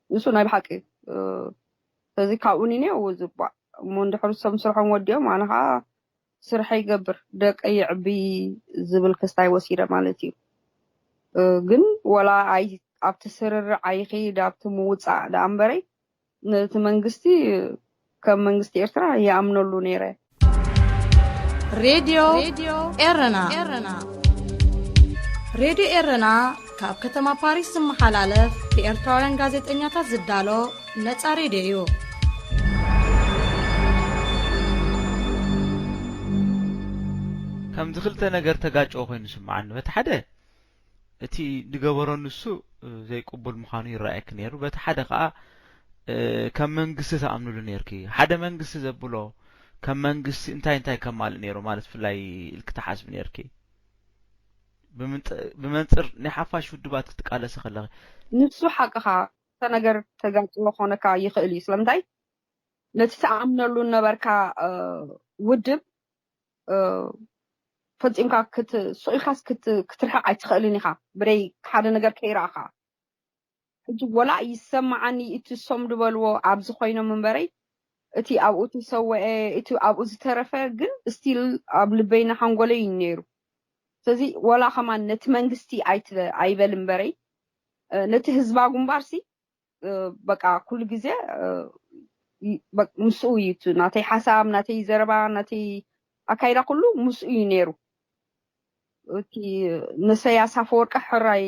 ንሱ ናይ ብሓቂ ስለዚ ካብኡ ኒኔ ዝባዕ እሞ እንድሕር ሰም ስርሖም ወዲኦም ኣነ ከዓ ስርሐ ይገብር ደቀ ይዕቢ ዝብል ክስታይ ወሲደ ማለት እዩ። ግን ወላ ኣብቲ ስርርዕ ኣይኸይድ ኣብቲ ምውፃእ ደኣ እምበረይ ነቲ መንግስቲ ከም መንግስቲ ኤርትራ ይኣምነሉ ነይረ። ሬድዮ ኤረና ሬድዮ ኤረና ካብ ከተማ ፓሪስ ዝመሓላለፍ ብኤርትራውያን ጋዜጠኛታት ዝዳሎ ነጻ ሬድዮ እዩ። ከምዚ ክልተ ነገር ተጋጭኦ ኮይኑ ስምዓኒ። በቲ ሓደ እቲ ዝገበሮ ንሱ ዘይቅቡል ምዃኑ ይረኣየኪ ነይሩ። በቲ ሓደ ከዓ ከም መንግስቲ ትኣምንሉ ነይርኪ። ሓደ መንግስቲ ዘብሎ ከም መንግስቲ እንታይ እንታይ ከማልእ ነይሩ ማለት ፍላይ ኢልኪ ትሓስቢ ነይርኪ? ብመንፅር ናይ ሓፋሽ ውድባት ክትቃለሲ ከለኺ ንሱ ሓቅኻ እተ ነገር ተጋጭሎ ክኾነካ ይኽእል እዩ። ስለምንታይ ነቲ ትኣምነሉ ነበርካ ውድብ ፈፂምካ ስቕ ኢልካስ ክትርሕቕ ኣይትኽእልን ኢኻ። ብደይ ሓደ ነገር ከይረኣኻ ሕጂ ወላ ይሰማዓኒ እቲ ሶም ዝበልዎ ኣብዚ ኮይኖም እምበረይ እቲ ኣብኡ ተሰወአ እቲ ኣብኡ ዝተረፈ ግን ስቲል ኣብ ልበይና ሓንጎለይ እዩ ነይሩ። ስለዚ ወላ ከማን ነቲ መንግስቲ ኣይበል እምበረይ ነቲ ህዝባ ጉንባርሲ በቃ ኩሉ ግዜ ምስኡ እዩ ናተይ ሓሳብ ናተይ ዘረባ ናተይ ኣካይዳ ኩሉ ምስኡ እዩ ነይሩ። እቲ ንሰያስ ኣፈወርቂ ሕራይ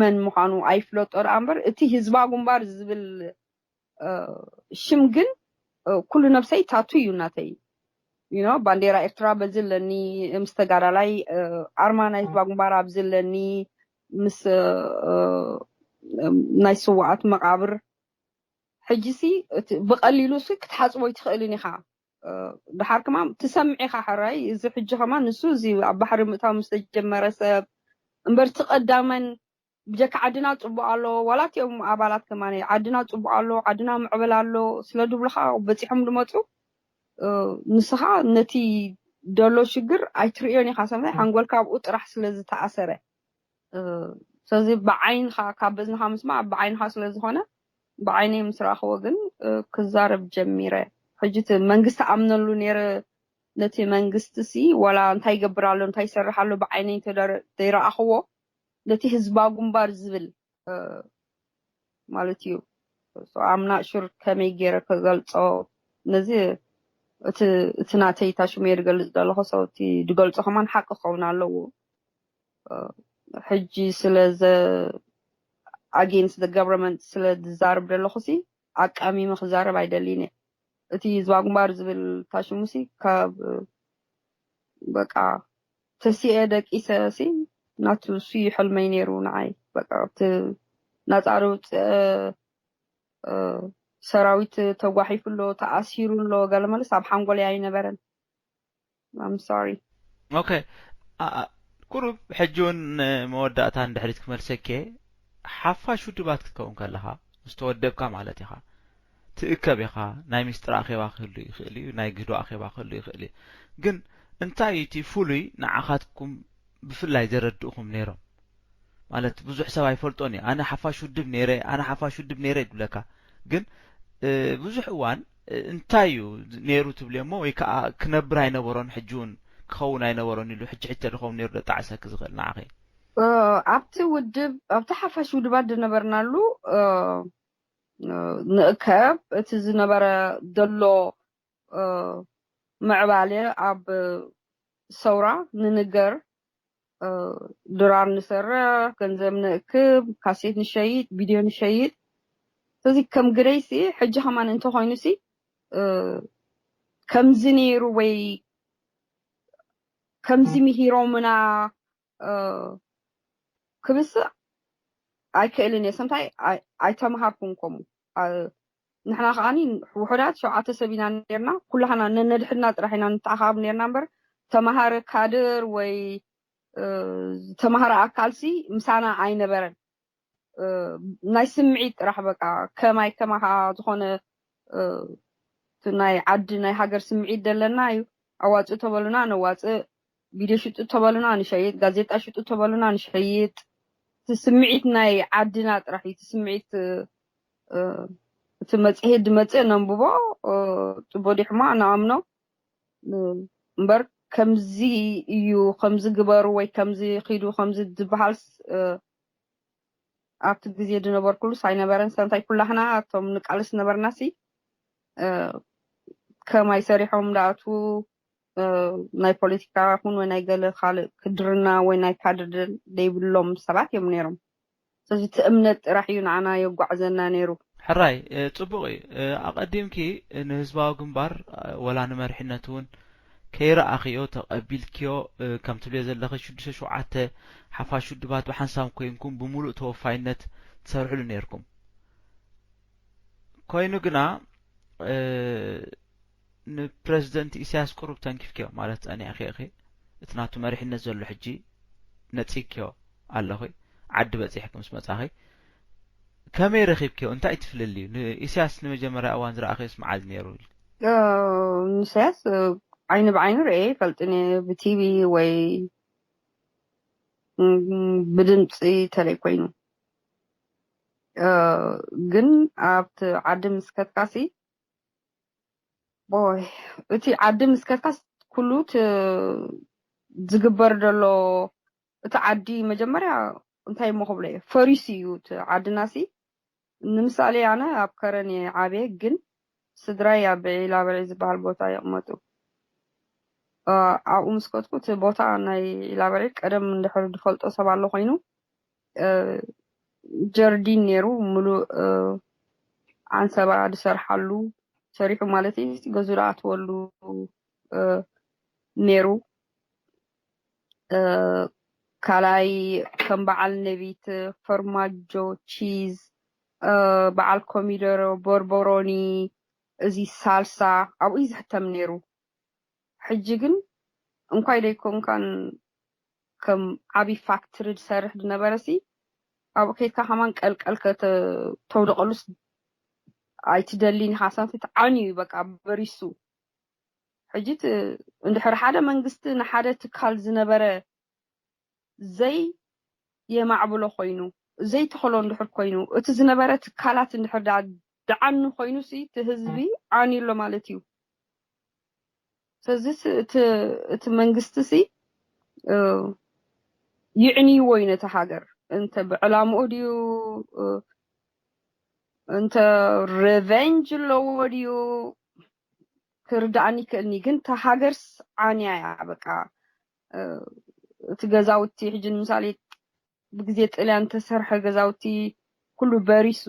መን ምዃኑ ኣይፍለጦ ደኣ እምበር እቲ ህዝባ ጉንባር ዝብል ሽም ግን ኩሉ ነብሰይ ታቱ እዩ ናተይ። ዩ ባንዴራ ኤርትራ በዚ ኣለኒ ምስ ተጋዳላይ ኣርማ ናይ ህዝባ ጉንባር ኣብዚ ኣለኒ ምስ ናይ ስዋኣት መቃብር። ሕጂ ሲ ብቀሊሉ ሲ ክትሓፅቦ ይትኽእልን ኢኻ። ድሓር ክማ ትሰምዒ ኢኻ ሕራይ እዚ ሕጂ ከማ ንሱ እዚ ኣብ ባሕሪ ምእታው ምስ ተጀመረ ሰብ እምበር እቲ ቀዳመን ብጀካ ዓድና ፅቡቅ ኣሎ ዋላ እቲኦም ኣባላት ከማ ዓድና ፅቡቅ ኣሎ ዓድና ምዕበል ኣሎ ስለ ድብሉካ በፂሖም ዝመፁ ንስኻ ነቲ ደሎ ሽግር ኣይትርእዮን ኢኻ ሰምታይ ሓንጎልካ ኣብኡ ጥራሕ ስለ ዝተኣሰረ ስለዚ ብዓይንኻ ካብ በዝንኻ ምስማዕ ብዓይንኻ ስለ ዝኾነ ብዓይነይ ምስ ረኣኽዎ ግን ክዛረብ ጀሚረ። ሕጂ እቲ መንግስቲ ኣምነሉ ነይረ ነቲ መንግስቲ ሲ ዋላ እንታይ ይገብር ኣሎ እንታይ ይሰርሕ ኣሎ ብዓይነይ እንተደረ- ዘይረኣኽዎ ነቲ ህዝባዊ ግንባር ዝብል እ፣ ማለት እዩ። ኣምና ሹር ከመይ ገይረ ክገልጾ ነዚ እቲ እቲ ናተይ ታሽሙ እየ ዝገልጽ ዘለኹ ሰው እቲ ዝገልጾ ከማን ሓቂ ክኸውን ኣለዎ። እ፣ ሕጂ ስለ ዘ against the government ስለ ዝዛረብ ዘለኹ ሲ ኣቃሚመ ክዛረብ ኣይደልይን እየ። እቲ ህዝባዊ ግንባር ዝብል ታሽሙ ሲ ካብ በቃ ተሲኤ ደቂሰ ሲ ናቱ ሲ ሕልመይ ነይሩ ንዓይ በቃ እቲ ናጻ ርውፅእ ሰራዊት ተጓሒፉ ኣሎ ተኣሲሩ ኣሎ ገለ መለስ ኣብ ሓንጎለይ ኣይነበረን። I'm sorry። ኦኬ ቁሩብ ሕጂ እውን መወዳእታ ንድሕሪት ክመልሰኬ ሓፋሽ ውድባት ክትከውን ከለኻ ምስ ተወደብካ ማለት ኢኻ ትእከብ ኢኻ ናይ ሚስጥር ኣኼባ ክህሉ ይኽእል እዩ ናይ ግህዶ ኣኼባ ክህሉ ይኽእል እዩ ግን እንታይ እቲ ፍሉይ ንዓኻትኩም ብፍላይ ዘረድእኹም ነይሮም ማለት ብዙሕ ሰብ ኣይፈልጦን እዩ ኣነ ሓፋሽ ውድብ ነይረ ኣነ ሓፋሽ ውድብ ነይረ ይብለካ ግን ብዙሕ እዋን እንታይ እዩ ነይሩ ትብልዮ እሞ ወይ ከዓ ክነብር ኣይነበሮን ሕጂ እውን ክኸውን ኣይነበሮን ኢሉ ሕጂ ሕጂ ተድኸውን ነይሩ ደጣዕሰኪ ዝኽእል ንዓኺ ኣብቲ ውድብ ኣብቲ ሓፋሽ ውድባት ዝነበርናሉ ንእከብ እቲ ዝነበረ ዘሎ ምዕባለ ኣብ ሰውራ ንንገር ድራር ንሰርሕ ገንዘብ ንእክብ ካሴት ንሸይጥ ቪድዮ ንሸይጥ ስለዚ ከም ግደይሲ ሕጂ ከማን እንተኮይኑሲ ከምዚ ነይሩ ወይ ከምዚ ምሂሮምና ክብስእ ኣይክእልን እየ ሰምታይ ኣይተምሃርኩን ከምኡ ንሕና ከዓኒ ውሑዳት ሸውዓተ ሰብ ኢና ነርና ኩላህና ነነድሕድና ጥራሕ ኢና ንተኣኻብ ነርና እምበር ተምሃረ ካድር ወይ ዝተምሃረ ኣካልሲ ምሳና ኣይነበረን ናይ ስምዒት ጥራሕ በቃ ከማይ ከማኻ ዝኾነ ናይ ዓዲ ናይ ሃገር ስምዒት ደለና እዩ ኣዋፅእ ተበሉና ነዋፅእ ቪድዮ ሽጡ ተበሉና ንሸይጥ ጋዜጣ ሽጡ ተበሉና ንሸይጥ እቲ ስምዒት ናይ ዓድና ጥራሕ እዩ እቲ ስምዒት እቲ መፅሄት ዝመፅእ ነንብቦ ፅቡቅ ዲሕማ ንኣምኖ እምበር ከምዚ እዩ ከምዚ ግበሩ ወይ ከምዚ ኪዱ ከምዚ ዝበሃል ኣብቲ ግዜ ዝነበርኩሉስ ኣይነበረን ሰንታይ ኩላህና እቶም ንቃልስ ነበርናሲ ከማይ ሰሪሖም ዳኣቱ ናይ ፖለቲካ ኹን ወይ ናይ ገለ ካልእ ክድርና ወይ ናይ ካድር ዘይብሎም ሰባት እዮም ነይሮም። ስለዚ እቲ እምነት ጥራሕ እዩ ንዓና የጓዕዘና ነይሩ። ሕራይ ጽቡቕ እዩ። ኣቐዲምኪ ንህዝባዊ ግንባር ወላ ንመሪሕነት እውን ከይረኣኽዮ ተቐቢልክዮ ከም ትብልዮ ዘለኺ ሽዱሽተ ሸውዓተ ሓፋሽ ውድባት ብሓንሳብ ኮይንኩም ብምሉእ ተወፋይነት ትሰርሕሉ ነይርኩም። ኮይኑ ግና ንፕረዚደንት ኢሳያስ ቁሩብ ተንኪፍክዮ ማለት ጸኒዕኺ ኢኺ። እቲ ናቱ መሪሕነት ዘሎ ሕጂ ነጺግክዮ ኣለኺ። ዓዲ በጺሕኪ ምስ መጻኺ ከመይ ረኺብክዮ? እንታይ ትፍልልዩ? ንኢሳያስ ንመጀመርያ እዋን ዝረኣኽዮስ መዓዝ ነይሩ? ንኢሳያስ ዓይኒ ብዓይኒ ርኤ ይፈልጥን እየ ብቲቪ ወይ ብድምፂ ተለይ ኮይኑ ግን ኣብቲ ዓዲ ምስ ከትካሲ ቦይ እቲ ዓዲ ምስ ከትካስ ኩሉ ዝግበር ዘሎ እቲ ዓዲ መጀመርያ እንታይ እሞ ክብሎ እየ ፈሪሱ እዩ እቲ ዓድና ሲ ንምሳሌ ኣነ ኣብ ከረን እየ ዓብየ ግን ስድራይ ኣብ ዒላበዒ ዝበሃል ቦታ ይቕመጡ ኣብኡ ምስ ከትኩ እቲ ቦታ ናይ ዒላበዒ ቀደም እንድሕር ዝፈልጦ ሰብ ኣሎ ኮይኑ ጀርዲን ነይሩ ምሉእ ዓንሰባ ዝሰርሓሉ ሰሪሑ ማለት እዩ ገዙ ዝኣትወሉ ነይሩ ካልኣይ ከም በዓል ነቢት ፈርማጆ ቺዝ በዓል ኮሚደሮ ቦርቦሮኒ እዚ ሳልሳ ኣብኡ እዩ ዝሕተም ነይሩ ሕጂ ግን እንኳይ ደይኮንካን ከም ዓብይ ፋክትሪ ዝሰርሕ ዝነበረ ሲ ኣብኡ ከይድካ ከማን ቀልቀል ከተውድቀሉስ ኣይትደሊን ኢኻ ሰንፊት ዓንዩ እዩ በቃ በሪሱ ሕጂ እንድሕር ሓደ መንግስቲ ንሓደ ትካል ዝነበረ ዘይ የማዕብሎ ኮይኑ ዘይተኸሎ እንድሕር ኮይኑ እቲ ዝነበረ ትካላት እንድሕር ደዓኒ ኮይኑ ሲ እቲ ህዝቢ ዓንዩ ኣሎ ማለት እዩ ስለዚ እቲ መንግስቲ ሲ ይዕንይዎ እዩ ነቲ ሃገር። እንተ ብዕላምኡ ድዩ፣ እንተ ሬቨንጅ ኣለዎ ድዩ፣ ክርዳእኒ ይክእልኒ። ግን እታ ሃገርስ ዓንያ እያ። በቃ እቲ ገዛውቲ ሕጂ ንምሳሌ ብግዜ ጥልያን ተሰርሐ ገዛውቲ ኩሉ በሪሱ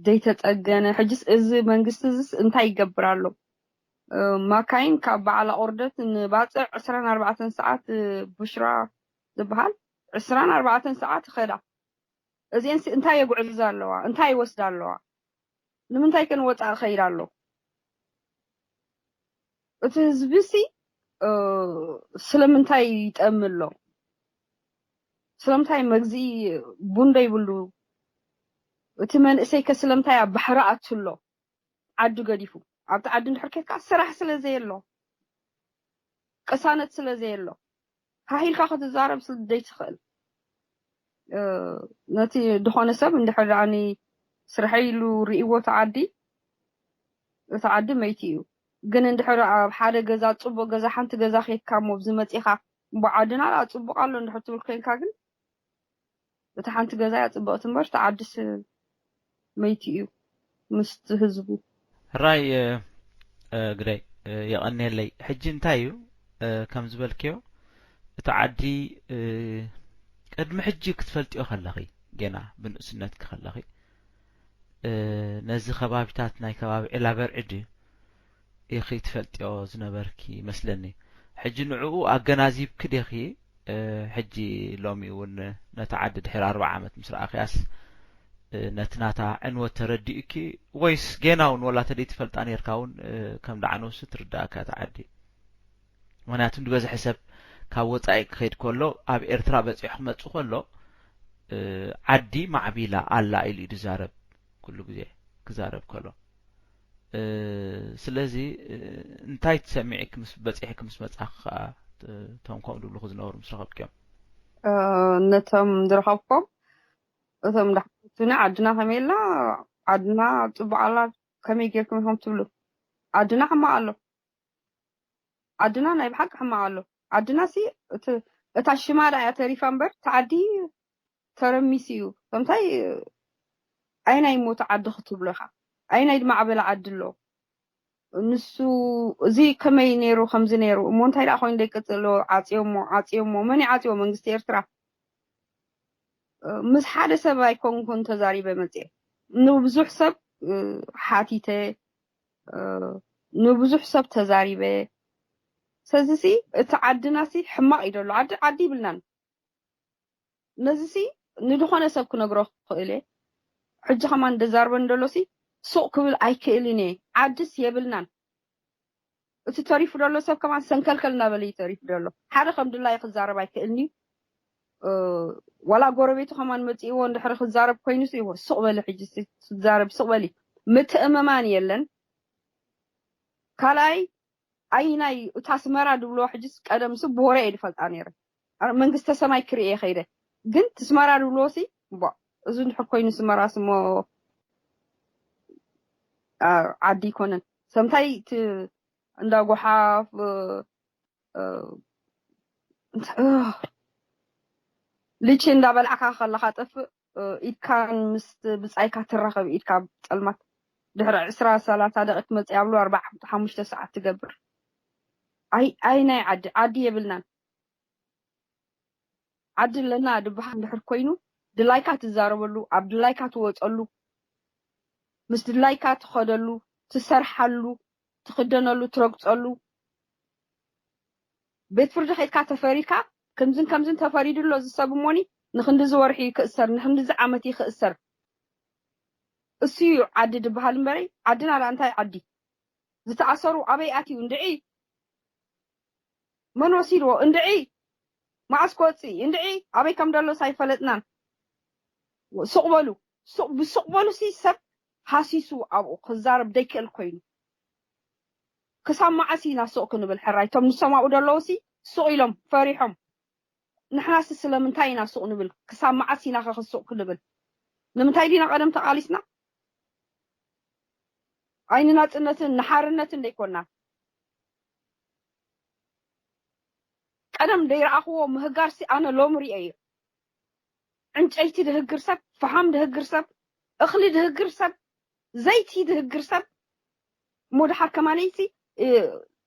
ዘይተፀገነ። ሕጅስ እዚ መንግስቲ እዚስ እንታይ ይገብር ኣሎ? ማካይን ካብ በዓል ኣቑርደት ንባፅዕ ዕስራን ኣርባዕተን ሰዓት፣ ቡሽራ ዝበሃል ዕስራን ኣርባዕተን ሰዓት ይኸዳ። እዚአን እንታይ የጉዕዛ ኣለዋ? እንታይ ይወስዳ ኣለዋ? ንምንታይ ከን ወፃኢ ኸይድ ኣሎ? እቲ ህዝቢ ሲ ስለምንታይ ይጠሚ ኣሎ? ስለምንታይ መግዝኢ ቡን ዶ ይብሉ? እቲ መንእሰይ ከ ስለምንታይ ኣብ ባሕሪ ኣቱ ኣሎ? ዓዱ ገዲፉ ኣብቲ ዓዲ እንድሕር ኬድካ ስራሕ ስለ ዘየሎ፣ ቅሳነት ስለ ዘየሎ፣ ሃሂልካ ክትዛረብ ስለ ዘይትኽእል፣ ነቲ ዝኾነ ሰብ እንድሕር ደኣኒ ስርሐይ ኢሉ ርእይዎ እቲ ዓዲ፣ እቲ ዓዲ መይቲ እዩ። ግን እንድሕር ኣብ ሓደ ገዛ፣ ጽቡቕ ገዛ፣ ሓንቲ ገዛ ኬድካ እሞ ኣብዚ መጺኻ፣ እምቦ ዓድና ደኣ ጽቡቕ ኣሎ እንድሕር ትብል ኮይንካ ግን፣ እታ ሓንቲ ገዛ እያ ጽብቕቲ እምበር፣ እቲ ዓድስ መይቲ እዩ ምስቲ ህዝቡ። ሕራይ ግደይ፣ የቐንየለይ። ሕጂ እንታይ እዩ ከም ዝበልክዮ፣ እቲ ዓዲ ቅድሚ ሕጂ ክትፈልጥዮ ከለኺ፣ ጌና ብንእስነትኪ ከለኺ፣ ነዚ ከባቢታት ናይ ከባቢ ዒላበርዒ ድዩ ኢኺ ትፈልጥዮ ዝነበርኪ ይመስለኒ። ሕጂ ንዕኡ ኣገናዚብኪ ዲኺ ሕጂ ሎሚ እውን ነታ ዓዲ ድሕሪ ኣርብዓ ዓመት ምስ ረኣኽያስ ነቲ ናታ ዕንወት ተረዲኡኪ፣ ወይስ ጌና እውን ወላ ተደይትፈልጣ ኔርካ እውን ከም ደዓነውሲ ትርዳእካ እታ ዓዲ? ምኽንያቱ ንበዝሒ ሰብ ካብ ወጻኢ ክኸይድ ከሎ፣ ኣብ ኤርትራ በጺሑ ክመጽእ ከሎ ዓዲ ማዕቢላ ኣላ ኢሉ እዩ ዝዛረብ፣ ኩሉ ግዜ ክዛረብ ከሎ። ስለዚ እንታይ ትሰሚዒ ምስ በጺሕኪ ምስ መጻኺ ከኣ እቶም ከምኡ ድብሉኹ ዝነበሩ ምስ ረኸብክዮም? ነቶም ዝረኸብኮም እቶም ዳሕቱኒ ዓድና ከመይ ኣላ፣ ዓድና ጽቡቕ ኣላ፣ ከመይ ጌርኩም ኢኹም ትብሉ? ዓድና ሕማቕ ኣሎ። ዓድና ናይ ብሓቂ ሕማቕ ኣሎ። ዓድና ሲ እታ ሽማ ዳ እያ ተሪፋ እምበር፣ እቲ ዓዲ ተረሚሱ እዩ። ከምታይ ኣይናይ ሞት ዓዲ ክትብሎ ኢኻ? ኣይናይ ድማ ዓበላ ዓዲ ኣሎ? ንሱ እዚ ከመይ ነይሩ፣ ከምዚ ነይሩ እሞ እንታይ ደኣ ኮይኑ ደይቅጽሎ? ዓጽዮሞ፣ ዓጽዮሞ። መን ይዓጽዮ? መንግስቲ ኤርትራ። ምስ ሓደ ሰብ ኣይኮንኩን ተዛሪበ መጽየ። ንብዙሕ ሰብ ሓቲተ፣ ንብዙሕ ሰብ ተዛሪበ። ስለዚ ሲ እቲ ዓድና ሲ ሕማቕ እዩ ደሎ። ዓዲ፣ ዓዲ ይብልናን። ነዚ ሲ ንድኾነ ሰብ ክነግሮ ክኽእል እየ። ሕጂ ከማን ደዛርበን ደሎ ሲ ሱቕ ክብል ኣይክእልን እየ። ዓድስ የብልናን። እቲ ተሪፉ ደሎ ሰብ ከማን ሰንከልከል እናበለ እዩ ተሪፉ ደሎ። ሓደ ከም ድላዩ ክዛረብ ኣይክእልን እዩ። ዋላ ጎረቤቱ ከማን መጺእዎ እንድሕሪ ክዛረብ ኮይኑ ሲ ሱቕ በሊ ሕጂ ሲ ትዛረብ ሱቕ በሊ። ምትእምማን የለን። ካልኣይ ኣይናይ እታ ኣስመራ ድብልዎ ሕጅስ ቀደምሲ ብወረ እየ ዝፈልጣ ነይረ። መንግስተ ሰማይ ክርእየ ከይደ። ግን እቲ ኣስመራ ድብልዎ ሲ እምቧ፣ እዚ እንድሕር ኮይኑ ኣስመራ ስሞ ዓዲ ኣይኮነን። ሰምታይ እቲ እንዳ ጎሓፍ ልቺ እንዳበላዕካ ከለኻ ጠፍእ ኢድካን ምስ ብጻይካ ትራኸብ ኢድካ ኣብ ጸልማት ድሕሪ ዕስራ ሰላሳ ደቂቅ መጽእ ኣብሉ ኣርባዓ ሓሙሽተ ሰዓት ትገብር። ኣይ ኣይ ናይ ዓዲ ዓዲ የብልናን። ዓዲ ኣለና ድበሃል እንድሕር ኮይኑ ድላይካ ትዛረበሉ፣ ኣብ ድላይካ ትወጸሉ፣ ምስ ድላይካ ትኸደሉ፣ ትሰርሓሉ፣ ትኽደነሉ፣ ትረግጸሉ፣ ቤት ፍርዲ ከይድካ ተፈሪድካ ከምዝን ከምዝን ተፈሪዱ ኣሎ እዚ ሰብ እሞኒ ንክንድዚ ወርሒ ክእሰር ንክንድዚ ዓመት ይክእሰር። እሱ እዩ ዓዲ ድበሃል እምበረይ ዓድና ዳ እንታይ ዓዲ? ዝተኣሰሩ ኣበይ ኣትዩ እንድዒ? መን ወሲድዎ እንድዒ? መዓስ ክወፅእ እንድዒ? ኣበይ ከም ደሎስ ኣይፈለጥናን። ሱቕ በሉ። ብሱቕ በሉ ሲ ሰብ ሃሲሱ ኣብኡ ክዛረብ ደይክእል ኮይኑ። ክሳብ መዓስ ኢና ሱቕ ክንብል ሕራይ? እቶም ንሶም ኣብኡ ደለዉ ሲ ሱቕ ኢሎም ፈሪሖም። ንሕናሲ ስለምንታይ ኢና ሱቕ ንብል? ክሳብ መዓስ ኢና ከ ሱቕ ክንብል? ንምንታይ ዲና ቀደም ተቓሊስና? ኣይ ንናጽነትን ንሓርነትን ደይኮና። ቀደም ደይረኣኽዎ ምህጋርሲ ኣነ ሎም ርእየ እዩ። ዕንጨይቲ ድህግር ሰብ፣ ፈሓም ድህግር ሰብ፣ እኽሊ ድህግር ሰብ፣ ዘይቲ ድህግር ሰብ፣ እሞ ድሓር ከማነይቲ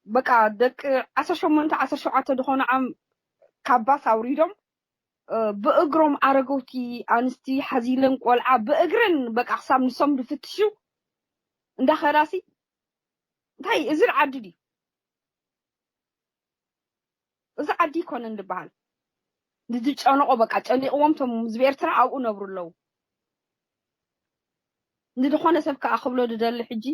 በቃ ደቂ ዓሰርተ ሸሞንተ ዓሰርተ ሸውዓተ ዝኾኑ ዓም ካብ ባስ ኣውሪዶም ብእግሮም ኣረገውቲ ኣንስቲ ሓዚለን ቆልዓ ብእግረን በቃ ክሳብ ንሶም ድፍትሹ እንዳኸዳሲ እንታይ እዚ ዓዲ ድዩ? እዚ ዓዲ ይኮነን ዝበሃል ንዝጨነቆ በቃ ጨኒቅዎም ቶም ህዝቢ ኤርትራ ኣብኡ ነብሩ ኣለዉ። ንዝኾነ ሰብ ከዓ ክብሎ ዝደሊ ሕጂ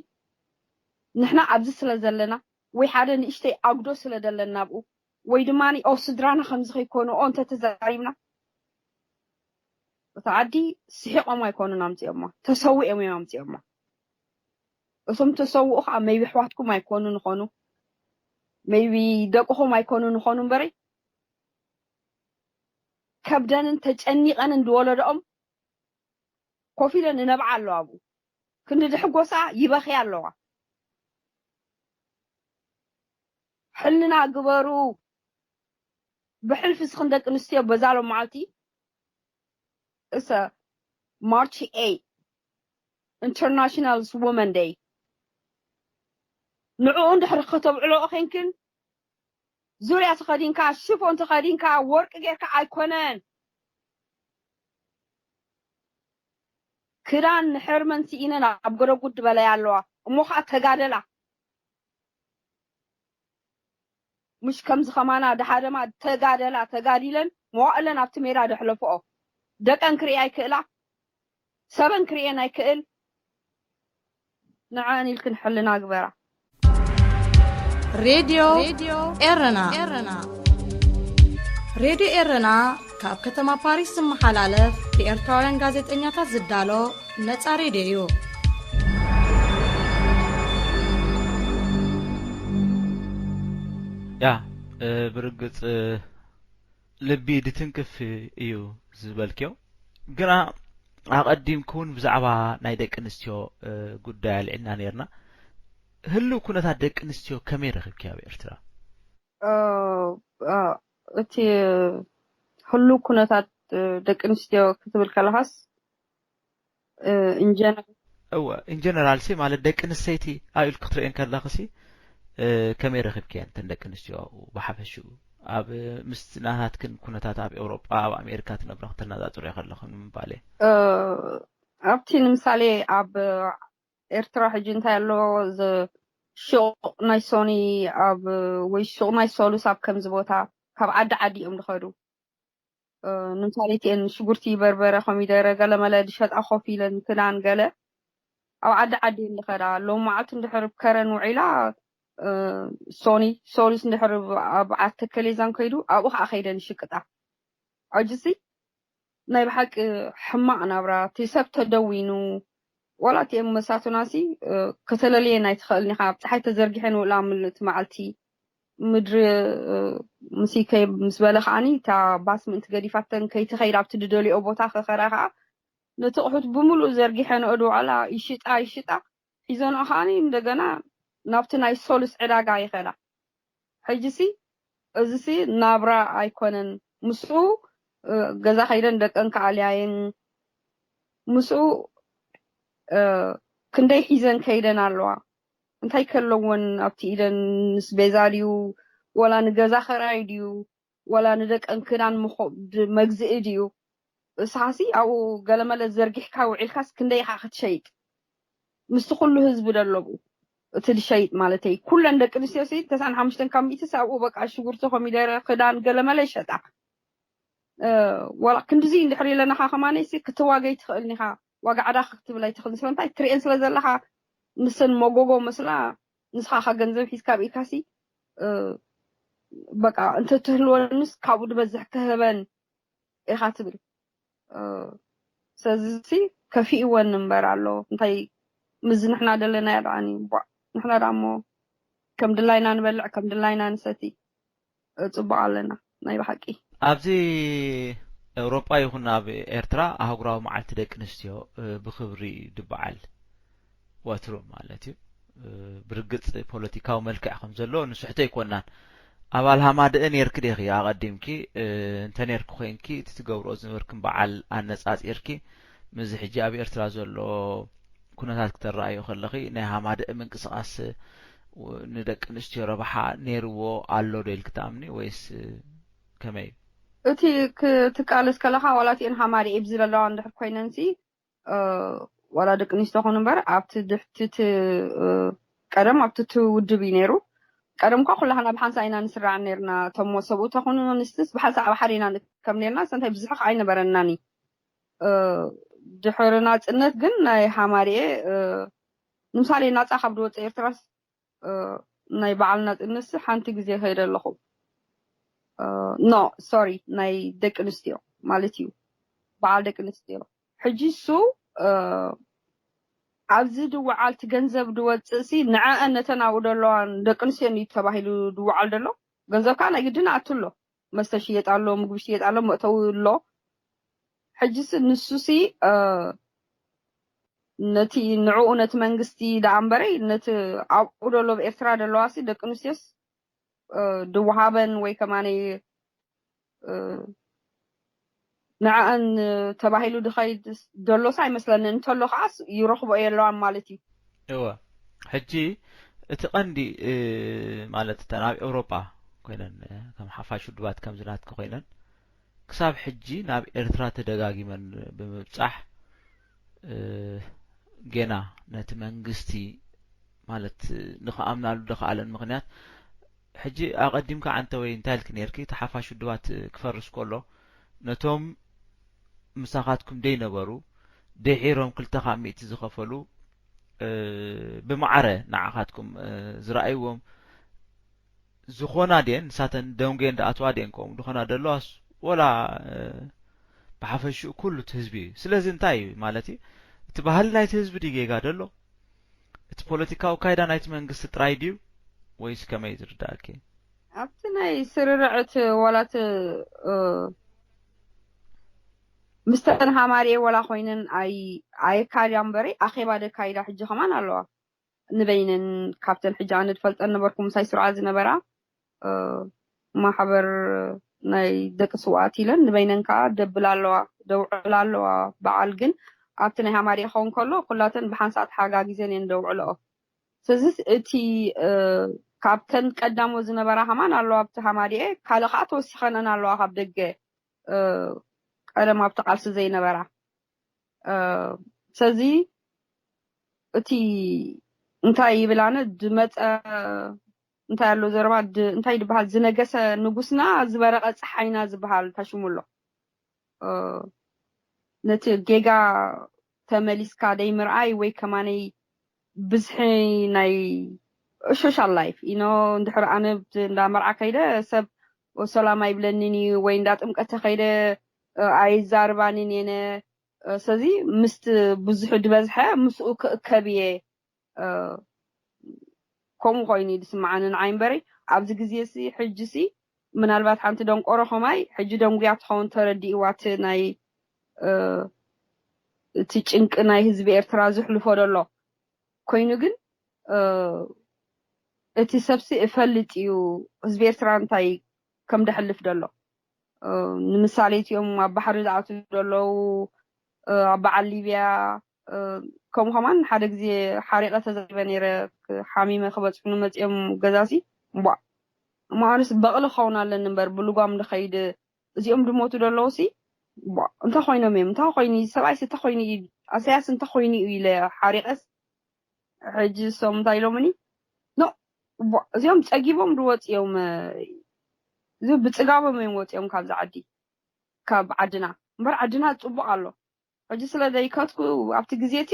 ንሕና ኣብዚ ስለ ዘለና ወይ ሓደ ንእሽተይ ኣጉዶ ስለ ዘለና ኣብኡ ወይ ድማ ኦ ስድራና ከምዚ ከይኮኑ ኦ እንተተዛሪብና እቲ ዓዲ ስሒቆም ኣይኮኑን ኣምፅኦሞ ተሰዊኦም እዮም ኣምፅኦሞ። እቶም ተሰውኡ ከዓ maybe ኣሕዋትኩም ኣይኮኑ ንኾኑ maybe ደቅኹም ኣይኮኑ ንኾኑ እምበረይ ከብደንን ተጨኒቐንን ዝወለደኦም ኮፍ ኢለን ይነብዓ ኣለዋ ኣብኡ ክንዲ ድሕጎሳ ይበኽያ ኣለዋ። ሕልና ግበሩ። ብሕልፊ ስኽን ደቂ ኣንስትዮ በዛ ሎም መዓልቲ እሰ March eight International Women Day ንዕኡ እንድሕር ከተብዕሎ ኦኬንክን ዙርያ ተኸዲንካ ሽፎን ተኸዲንካ ወርቂ ጌርካ ኣይኮነን። ክዳን ንሕርመን ስኢነን ኣብ ገደጉድ ዝበለያ ኣለዋ እሞ ከዓ ተጋደላ። ምሽ ከምዚ ከማና ደሓደማ ተጋደላ ተጋዲለን መዋእለን ኣብቲ ሜዳ ደሕለፍኦ ደቀን ክርእያ ኣይክእላ ሰበን ክርእየን ኣይክእል። ንዐን ኢልክን ሕልና ግበራ። ሬድዮ ኤረና ሬድዮ ኤረና ካብ ከተማ ፓሪስ ዝመሓላለፍ ብኤርትራውያን ጋዜጠኛታት ዝዳሎ ነጻ ሬድዮ እዩ። ያ ብርግጽ ልቢ ድትንክፍ እዩ ዝበልክዮ። ግና ኣቐዲምኩ እውን ብዛዕባ ናይ ደቂ ኣንስትዮ ጉዳይ ኣልዒልና ነርና። ህልው ኩነታት ደቂ ኣንስትዮ ከመይ ረኺብክዮ ኣብ ኤርትራ? እቲ ህልው ኩነታት ደቂ ኣንስትዮ ክትብል ከለኻስ in general እወ in general ሲ ማለት ደቂ ኣንስተይቲ ኣብ ኢልክ ክትርእየን ከለኽሲ ከመይ ረኺብክየን እተን ደቂ ኣንስትዮ ኣብኡ ብሓፈሽኡ ኣብ ምስ ናታትክን ኩነታት ኣብ ኤውሮጳ ኣብ ኣሜሪካ ትነብራ ክተነጻጽርዮ ከለኽን ንምባል እየ። ኣብቲ ንምሳሌ ኣብ ኤርትራ ሕጂ እንታይ ኣሎ ሹቕ ናይ ሶኒ ኣብ ወይ ሹቕ ናይ ሶሉስ ኣብ ከምዚ ቦታ ካብ ዓዲ ዓዲ እዮም ዝኸዱ። ንምሳሌ እቲኤን ሽጉርቲ በርበረ ኮሚደረ ገለመለ ዝሸጣ ኮፍ ኢለን ክዳን ገለ ኣብ ዓዲ ዓዲ እየን ዝኸዳ። ሎም መዓልቲ እንድሕር ከረን ውዒላ ሶኒ ሶሉስ እንድሕር ኣብ ዓዲ ተከሌዛን ከይዱ ኣብኡ ከዓ ከይደን ይሽቅጣ። ሕጂሲ ናይ ብሓቂ ሕማቕ ናብራ እቲ ሰብ ተደዊኑ ዋላ እቲኤን መሳቱናሲ ከተለልየን ኣይትኽእልን ኢኻ። ኣብ ፀሓይ ተዘርጊሐን ውዕላ ምልእቲ መዓልቲ ምድሪ ምስ ከ ምስ በለ ከዓኒ እታ ባስ ምእንቲ ገዲፋተን ከይትኸይድ ኣብቲ ድደልኦ ቦታ ከኸዳ ከዓ ነቲ ኣቑሑት ብምሉእ ዘርጊሐንኦ ድውዕላ ይሽጣ ይሽጣ ሒዘንኦ ከዓኒ እንደገና ናብቲ ናይ ሶሉስ ዕዳጋ ይኸዳ። ሕጂሲ እዚሲ ናብራ ኣይኮነን። ምስኡ ገዛ ከይደን ደቀን ክኣልያየን ምስኡ ክንደይ ሒዘን ከይደን ኣለዋ። እንታይ ከለወን ኣብቲ ኢደን ምስ ቤዛ ድዩ ወላ ንገዛ ኸራይ ድዩ ወላ ንደቀን ክዳን መግዝኢ ድዩ? እስኻሲ ኣብኡ ገለመለ ዘርጊሕካ ውዒልካስ ክንደይ ኢኻ ክትሸይጥ? ምስቲ ኩሉ ህዝቢ ደለቡ እቲ ድሸይጥ ማለተይ ኩለን ደቂ ኣንስትዮ ሲ ተስዓን ሓሙሽተን ካብ ሚእቲ ኣብኡ በቃ ሽጉርቲ ኮሚደረ ክዳን ገለመለ ይሸጣ። ዋላ ክንድዚ እንድሕር ኢለናኻ ከማነይ ሲ ክትዋገይ ትኽእልን ኢኻ። ዋጋ ዕዳ ክትብል ኣይትኽእልን ስለምንታይ ትርእየን ስለ ዘለኻ ንሰን መጎጎ መስላ ንስኻ ኻ ገንዘብ ሒዝካ ኣብ ኢድካ ሲ በቃ እንተትህልወንስ ካብኡ ዝበዝሕ ክህበን ኢኻ ትብል። ስለዚ ሲ ከፊእወን እምበር ኣሎ እንታይ ምዚ ንሕና ደለናዮ ደኣኒ ቧዕ ንሕና ደኣ እሞ ከም ድላይና ንበልዕ ከም ድላይና ንሰቲ ጽቡቕ ኣለና ናይ ብሓቂ። ኣብዚ ኤውሮጳ ይኹን ኣብ ኤርትራ ኣህጉራዊ መዓልቲ ደቂ ኣንስትዮ ብኽብሪ ድበዓል ወትሩ ማለት እዩ። ብርግጽ ፖለቲካዊ መልክዕ ከም ዘለዎ ንስሕቶ ኣይኮናን። ኣባል ሃማደአ ነይርኪ ዲኺ ኣቐዲምኪ? እንተ ነይርኪ ኮይንኪ፣ እቲ ትገብርኦ ዝነበርክን በዓል ኣነጻጺርኪ፣ ምስዚ ሕጂ ኣብ ኤርትራ ዘሎ ኩነታት ክተረኣዮ ከለኺ፣ ናይ ሃማደአ ምንቅስቓስ ንደቂ ኣንስትዮ ረብሓ ነይርዎ ኣሎ ዶ ኢልኪ ትኣምኒ ወይስ ከመይ እዩ? እቲ ክትቃለስ ከለኻ፣ ዋላ እቲኤን ሃማደኤ ብዚ ዘለዋ እንድሕር ኮይነንሲ፣ ዋላ ደቂ ኣንስትዮ ኾኑ እምበር፣ ኣብቲ ድሕቲ እቲ ቀደም ኣብቲ እቲ ውድብ እዩ ነይሩ። ቀደም እኳ ኩላህና ብሓንሳ ኢና ንስራዕ ነርና። እቶም ሰብኡ ተኾኑ ኣንስትስ ብሓንሳ ኣብ ሓደ ኢና ንከም ነርና። ሰንታይ ብዙሕ ከዓ ኣይነበረናኒ። ድሕሪ ናፅነት ግን ናይ ሃማሪኤ ንምሳሌ ናፃ ካብ ድወፀ ኤርትራስ ናይ በዓል ናፅነት ሓንቲ ግዜ ከይደ ኣለኹ። ኖ ሶሪ፣ ናይ ደቂ ኣንስትዮ ማለት እዩ። በዓል ደቂ ኣንስትዮ ሕጂ እሱ ኣብዚ ድወዓል እቲ ገንዘብ ድወፅእ ሲ ንዐአን ነተን ኣብኡ ደለዋን ደቂ ኣንስትዮ እዩ ተባሂሉ ድወዓል ደሎ። ገንዘብ ከዓ ናይ ግድን ኣቱ ኣሎ፣ መስተ ሽየጥ ኣሎ፣ ምግቢ ሽየጥ ኣሎ፣ መእተዊ ኣሎ። ሕጂ ሲ ንሱ ሲ ነቲ ንዕኡ ነቲ መንግስቲ ደኣ እምበረይ ነቲ ኣብኡ ደሎ ኣብ ኤርትራ ደለዋ ሲ ደቂ ኣንስትዮስ ድወሃበን ወይ ከማነይ ንዐአን ተባሂሉ ድኸይድ ደሎስ ኣይመስለንን። እንተሎ ከዓስ ይረኽቦ የለዋን ማለት እዩ። እወ፣ ሕጂ እቲ ቀንዲ ማለት እተን ኣብ ኤውሮጳ ኮይነን ከም ሓፋሽ ውድባት ከምዚ ናትኪ ኮይነን ክሳብ ሕጂ ናብ ኤርትራ ተደጋጊመን ብምብጻሕ ጌና ነቲ መንግስቲ ማለት ንኽኣምናሉ ደኸኣለን ምኽንያት ሕጂ ኣቐዲምካ ዓንተ ወይ እንታይ ኢልክ ነርኪ እቲ ሓፋሽ ውድባት ክፈርስ ከሎ ነቶም ምሳኻትኩም ደይነበሩ ድሒሮም ክልተ ካብ ሚእቲ ዝኸፈሉ ብማዕረ ንዓኻትኩም ዝረኣይዎም ዝኾና ድየን ንሳተን ደንጉየን ደኣትዋ ድየን ከምኡ ዝኾና ደለዋስ ወላ ብሓፈሽኡ ኩሉ እቲ ህዝቢ እዩ። ስለዚ እንታይ እዩ ማለት እዩ እቲ ባህሊ ናይቲ ህዝቢ ድዩ ጌጋ ደሎ? እቲ ፖለቲካዊ ካይዳ ናይቲ መንግስቲ ጥራይ ድዩ ወይስ ከመይ ዝርዳእኪ? ኣብቲ ናይ ስርርዕት ዋላት ምስተን ሃማርኤ ወላ ኮይነን ኣይ ኣየካይዳ እምበሪ ኣኼባ ደካይዳ ሕጂ ከማን ኣለዋ። ንበይነን ካብተን ሕጂ ኣነ ዝፈልጠን ነበርኩ ምሳይ ስርዓ ዝነበራ ማሕበር ናይ ደቂ ስውኣት ኢለን ንበይነን ከዓ ደብላ ኣለዋ ደውዕላ ኣለዋ። በዓል ግን ኣብቲ ናይ ሃማሪ ክኸውን ከሎ ኩላተን ብሓንሳእ ተሓጋጊዘን እየን ደውዕለኦ። ስለዚ እቲ ካብተን ቀዳሞ ዝነበራ ሃማን ኣለዋ ኣብቲ ሃማሪኤ ካልእ ከዓ ተወሲኸነን ኣለዋ ካብ ደገ ቀደም ኣብቲ ቃልሲ ዘይነበራ። ስለዚ እቲ እንታይ ይብል ኣነ ድመፀ እንታይ ኣሎ ዘረባ እንታይ ድበሃል ዝነገሰ ንጉስና ዝበረቐ ፀሓይና ዝበሃል ታሽሙ ኣሎ። ነቲ ጌጋ ተመሊስካ ደይ ምርኣይ ወይ ከማነይ ብዝሒ ናይ ሶሻል ላይፍ ኢኖ እንድሕር ኣነ እንዳ መርዓ ከይደ ሰብ ሰላም ኣይብለንን እዩ ወይ እንዳ ጥምቀተ ከይደ ኣይዛርባንን የነ። ስለዚ ምስቲ ብዙሑ ዝበዝሐ ምስኡ ክእከብ እየ። ከምኡ ኮይኑ እዩ ዝስምዓኒ ንዓይ እምበሪ ኣብዚ ግዜ ሲ ሕጂ ሲ ምናልባት ሓንቲ ደንቆሮ ከማይ ሕጂ ደንጉያ ትኸውን ተረዲእዋ እቲ ናይ እቲ ጭንቂ ናይ ህዝቢ ኤርትራ ዝሕልፎ ዘሎ ኮይኑ ግን እቲ ሰብሲ እፈልጥ እዩ ህዝቢ ኤርትራ እንታይ ከም ደሕልፍ ዘሎ ንምሳሌ እቲኦም ኣብ ባሕሪ ዝኣት ዘለዉ ኣብ በዓል ሊብያ ከምኡ ከማን ሓደ ግዜ ሓሪቐ ተዛሪበ ነይረ ሓሚመ ክበፅሑኒ መፂኦም ገዛሲ ቧ እሞ ኣነስ በቕሊ ክኸውን ኣለኒ እምበር ብልጓም ንኸይድ እዚኦም ድሞቱ ዘለዉ ሲ እንታይ ኮይኖም እዮም እንታይ ኮይኑ ሰብኣይስ እንታይ ኮይኑ እዩ ኣሰያስ እንታይ ኮይኑ እዩ ኢለ ሓሪቐስ ሕጂ እሶም እንታይ ኢሎምኒ ኖ እዚኦም ፀጊቦም ድወፅኦም እዚ ብፅጋቦም እዮም ወፅኦም ካብዚ ዓዲ ካብ ዓድና እምበር ዓድና ፅቡቅ ኣሎ ሕጂ ስለ ዘይከትኩ ኣብቲ ግዜ እቲ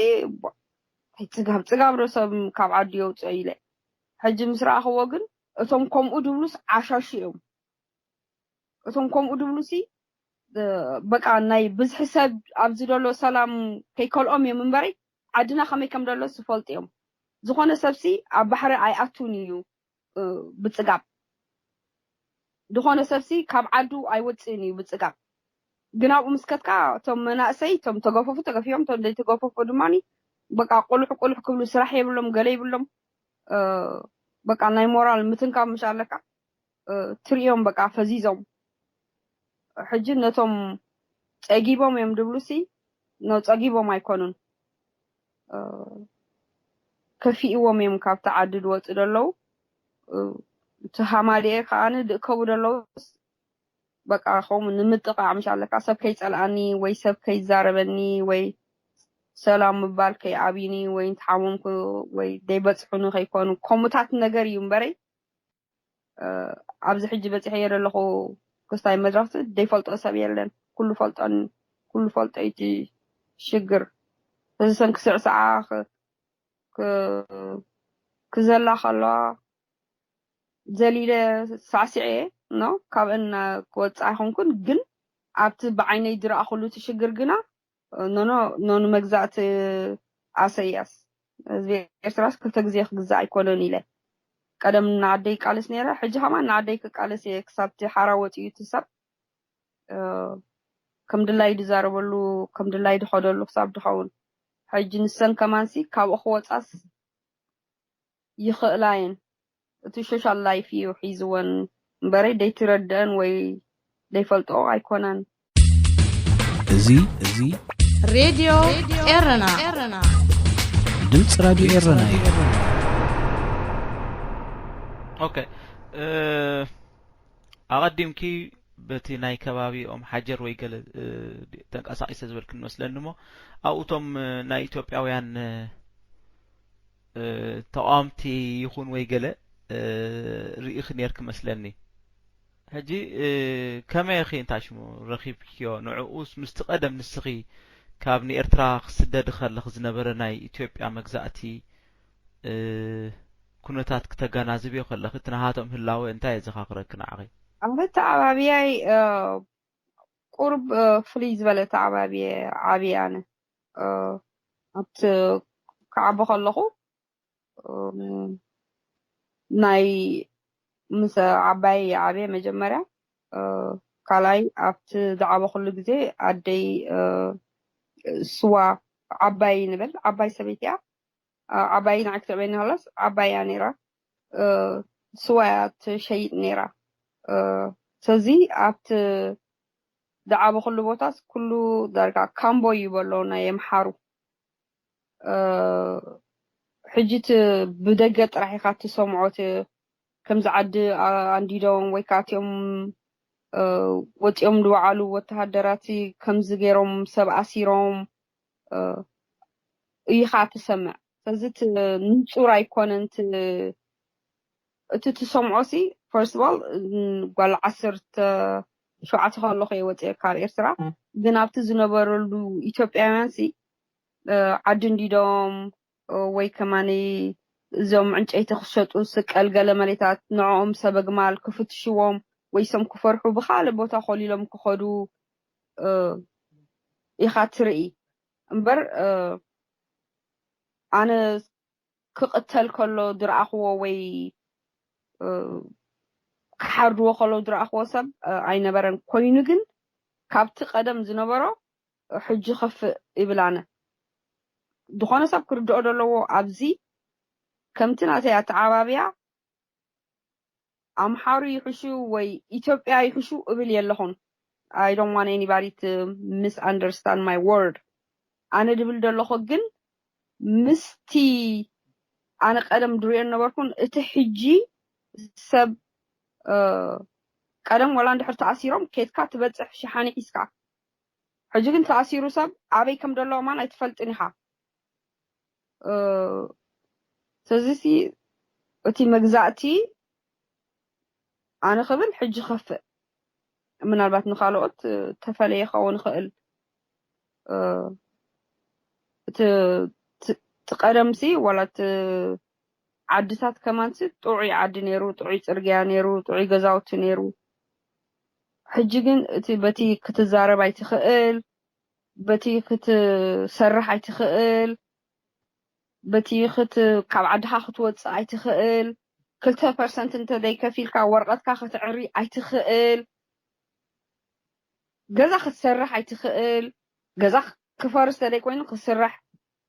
ፅጋብ ፅጋብ ዶ ሰብ ካብ ዓዲ የውፅኦ ኢለ ሕጂ ምስ ረኣኽዎ ግን እቶም ከምኡ ድብሉስ ዓሻሹ እዮም እቶም ከምኡ ድብሉሲ በቃ ናይ ብዝሒ ሰብ ኣብዚ ዘሎ ሰላም ከይከልኦም እዮም እምበሪ ዓድና ከመይ ከም ዘሎ ዝፈልጡ እዮም ዝኾነ ሰብሲ ኣብ ባሕሪ ኣይኣቱን እዩ ብፅጋብ ዝኾነ ሰብሲ ካብ ዓዱ ኣይወፅእን እዩ ብፅጋብ ግን ኣብኡ ምስከትካ እቶም መናእሰይ እቶም ተገፈፉ ተገፊቦም እቶም ዘይተገፈፉ ድማ በቃ ቁልሕ ቁልሕ ክብሉ ስራሕ የብሎም ገለ ይብሎም በቃ ናይ ሞራል ምትንካብ ምሽ ኣለካ ትርእዮም በቃ ፈዚዞም። ሕጂ ነቶም ጸጊቦም እዮም ድብሉሲ፣ ኖ ጸጊቦም ኣይኮኑን። ከፊእዎም እዮም ካብቲ ዓዲ ዝወፁ ዘለዉ። እቲ ሃማደኤ ከዓኒ ድእከቡ ዘለዉ በቃ ከምኡ ንምጥቃዕ ምሽ ኣለካ። ሰብ ከይፀልኣኒ ወይ ሰብ ከይዛረበኒ ወይ ሰላም ምባል ከይኣብዩኒ ወይ እንተሓመምኩ ወይ ደይበፅሑኒ ከይኮኑ ከምኡታት ነገር እዩ እምበረይ። ኣብዚ ሕጂ በፂሐዮ ዘለኹ ክስታይ መድረክቲ ደይፈልጦ ሰብ የለን። ኩሉ ፈልጦኒ፣ ኩሉ ፈልጦ እቲ ሽግር። እዚ ሰንኪ ስዕስዓ ክዘላ ከለዋ ዘሊለ ሳዕስዐ ኖ ካብአን ክወፅእ ኣይኮንኩን፣ ግን ኣብቲ ብዓይነይ ዝረኣኹሉ እቲ ሽግር ግና ኖኖ ኖ ንመግዛእቲ ኣሰያስ ህዝቢ ኤርትራስ ክልተ ግዜ ክግዛእ ኣይኮነን ኢለ ቀደም ንዓደይ ቃልስ ነይረ። ሕጂ ከማ ንዓደይ ክቃልስ እየ ክሳብቲ ሓራ ወፂኡ እቲ ሰብ ከም ድላይ ድዛረበሉ ከም ድላይ ድኸደሉ ክሳብ ድኸውን። ሕጂ ንሰን ከማንሲ ካብኡ ክወፃስ ይኽእላ እየን። እቲ ሶሻል ላይፍ እዩ ሒዝወን እምበረይ ደይትረድአን ወይ ደይፈልጥኦ ኣይኮነን። እዚ እዚ ሬድዮ ኤረና ድምፂ ራድዮ ኤረና እዩ። ኦኬ፣ ኣቐዲምኪ በቲ ናይ ከባቢኦም ሓጀር ወይ ገለ ተንቀሳቒሰ ዝበልክን መስለኒ እሞ ኣብኡቶም ናይ ኢትዮጵያውያን ተቃወምቲ ይኹን ወይ ገለ ርኢኺ ነርኪ መስለኒ። ሕጂ ከመይ ኢኺ እንታይ ሽሙ ረኺብክዮ? ንዕኡስ ምስቲ ቀደም ንስኺ ካብ ንኤርትራ ክስደዲ ከለኺ ዝነበረ ናይ ኢትዮጵያ መግዛእቲ ኩነታት ክተጋናዝብዮ ከለኺ እቲ ናሃቶም ህላወ እንታይ የዘኻኽረኪ ንዓኺ? ኣብ ኣተዓባብያይ ቁሩብ ፍልይ ዝበለ ኣተዓባብየ ዓብየ ኣነ ኣብቲ ክዓቢ ከለኹ ናይ ምስ ዓባይ ዓብየ መጀመርያ ካልኣይ ኣብቲ ዝዓበኹሉ ግዜ ኣደይ ስዋ ዓባይ ንበል ዓባይ ሰበይቲ እያ ዓባይ ንዓይ ክትዕበኒ ከላስ ዓባይ እያ ነይራ ስዋ እያ ትሸይጥ ነይራ ስለዚ ኣብቲ ዝዓበኹሉ ቦታስ ኩሉ ዳርጋ ካምቦ እዩ በሎ ናይ የምሓሩ ሕጂ እቲ ብደገ ጥራሕ ኢኻ ትሰምዖ እቲ ከምዚ ዓዲ ኣንዲዶም ወይ ከዓ እቲኦም ወፂኦም ዝወዓሉ ወተሃደራት ከምዚ ገይሮም ሰብ ኣሲሮም ኢኻ ትሰምዕ ስለዚ እቲ ንፁር ኣይኮነን እቲ ትሰምዖ ሲ first of all ጓል ዓሰርተ ሸውዓተ ከለኹ እየ ወፂአ ካብ ኤርትራ ግን ኣብቲ ዝነበረሉ ኢትዮጵያውያን ሲ ዓዲ እንዲዶም ወይ ከማኒ እዞም ዕንጨይቲ ክሸጡ ስቀል ገለ መሌታት ንዕኦም ሰብ ኣግማል ክፍትሽዎም ወይ ሰም ክፈርሑ ብካልእ ቦታ ኮሊሎም ክኸዱ ኢኻ ትርኢ እምበር ኣነ ክቕተል ከሎ ዝረኣኽዎ ወይ ክሓርድዎ ከሎ ዝረኣኽዎ ሰብ ኣይነበረን ኮይኑ ግን ካብቲ ቀደም ዝነበሮ ሕጂ ከፍእ ይብል ኣነ ዝኾነ ሰብ ክርድኦ ዘለዎ ኣብዚ ከምቲ ናተይ ኣተዓባብያ ኣምሓሩ ይሕሹ ወይ ኢትዮጵያ ይሕሹ እብል የለኹን I don't want anybody to misunderstand my word ኣነ ድብል ዘለኹ ግን ምስቲ ኣነ ቀደም ድሪኦ ነበርኩን እቲ ሕጂ ሰብ ቀደም ወላ እንድሕር ተኣሲሮም ኬድካ ትበፅሕ ሽሓኒ ሒዝካ ሕጂ ግን ተኣሲሩ ሰብ ኣበይ ከም ደለዎ ማን ኣይትፈልጥን ኢኻ ስለዚ እቲ መግዛእቲ ኣነ ክብል ሕጂ ከፍእ ምናልባት ንካልኦት ተፈለየ ኸውን ይኽእል እቲ ቀደምሲ ዋላ እቲ ዓድታት ከማንሲ ጥዑይ ዓዲ ነይሩ ጥዑይ ፅርግያ ነይሩ ጥዑይ ገዛውቲ ነይሩ ሕጂ ግን እቲ በቲ ክትዛረብ ኣይትኽእል በቲ ክትሰርሕ ኣይትኽእል በቲ ክት ካብ ዓድኻ ክትወፅእ ኣይትኽእል ክልተ ፐርሰንት እንተደይከፊልካ ወረቐትካ ከተዕሪ ኣይትኽእል ገዛ ክትሰርሕ ኣይትኽእል ገዛ ክፈርስ ተደይ ኮይኑ ክስራሕ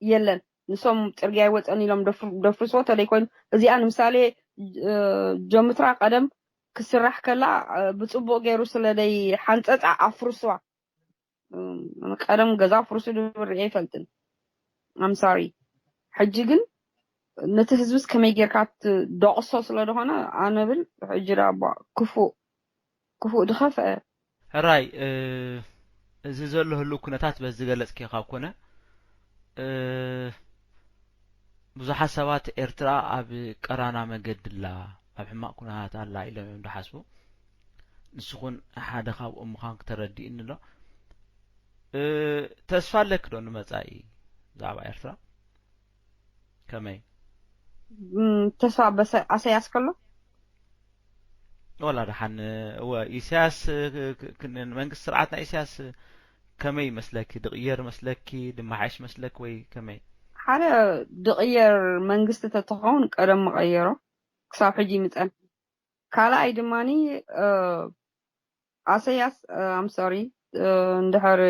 የለን ንሶም ፅርግያ ይወፀን ኢሎም ደፍርስዎ ተደይ ኮይኑ እዚኣ ንምሳሌ ጀምትራ ቀደም ክስራሕ ከላ ብፅቡቅ ገይሩ ስለ ደይ ሓንፀፃ ኣፍርስዋ። ቀደም ገዛ ፍርሱ ድብል ርኤ ኣይፈልጥን። I'm sorry። ሕጂ ግን ነቲ ህዝብስ ከመይ ጌርካ ትደቕሶ ስለ ዝኾነ ኣነ ብል ሕጂ ዳባ ክፉእ ክፉእ ድኸፍአ። ሕራይ እዚ ዘሎ ህሉ ኩነታት በዚ ዝገለጽ ኬኻ ኮነ ብዙሓት ሰባት ኤርትራ ኣብ ቀራና መገዲ ኣላ፣ ኣብ ሕማቕ ኩነታት ኣላ ኢሎም እዮም ዝሓስቡ። ንስኹን ሓደ ካብኦም ምዃን ክተረድእኒ ኣሎ። ተስፋ ኣለኪ ዶ ንመጻኢ ብዛዕባ ኤርትራ? ከመይ ተስፋ ኣሰያስ ከሎ ወላ ደሓን እወ ኢሳያስ መንግስቲ ስርዓት ናይ ኢሳያስ ከመይ ይመስለኪ? ድቕየር መስለኪ? ድመሓየሽ መስለኪ ወይ ከመይ? ሓደ ድቕየር መንግስቲ ተተኸውን ቀደም መቐየሮ ክሳብ ሕጂ ይምፀን። ካልኣይ ድማ ኣሰያስ ኣምሶሪ እንድሕር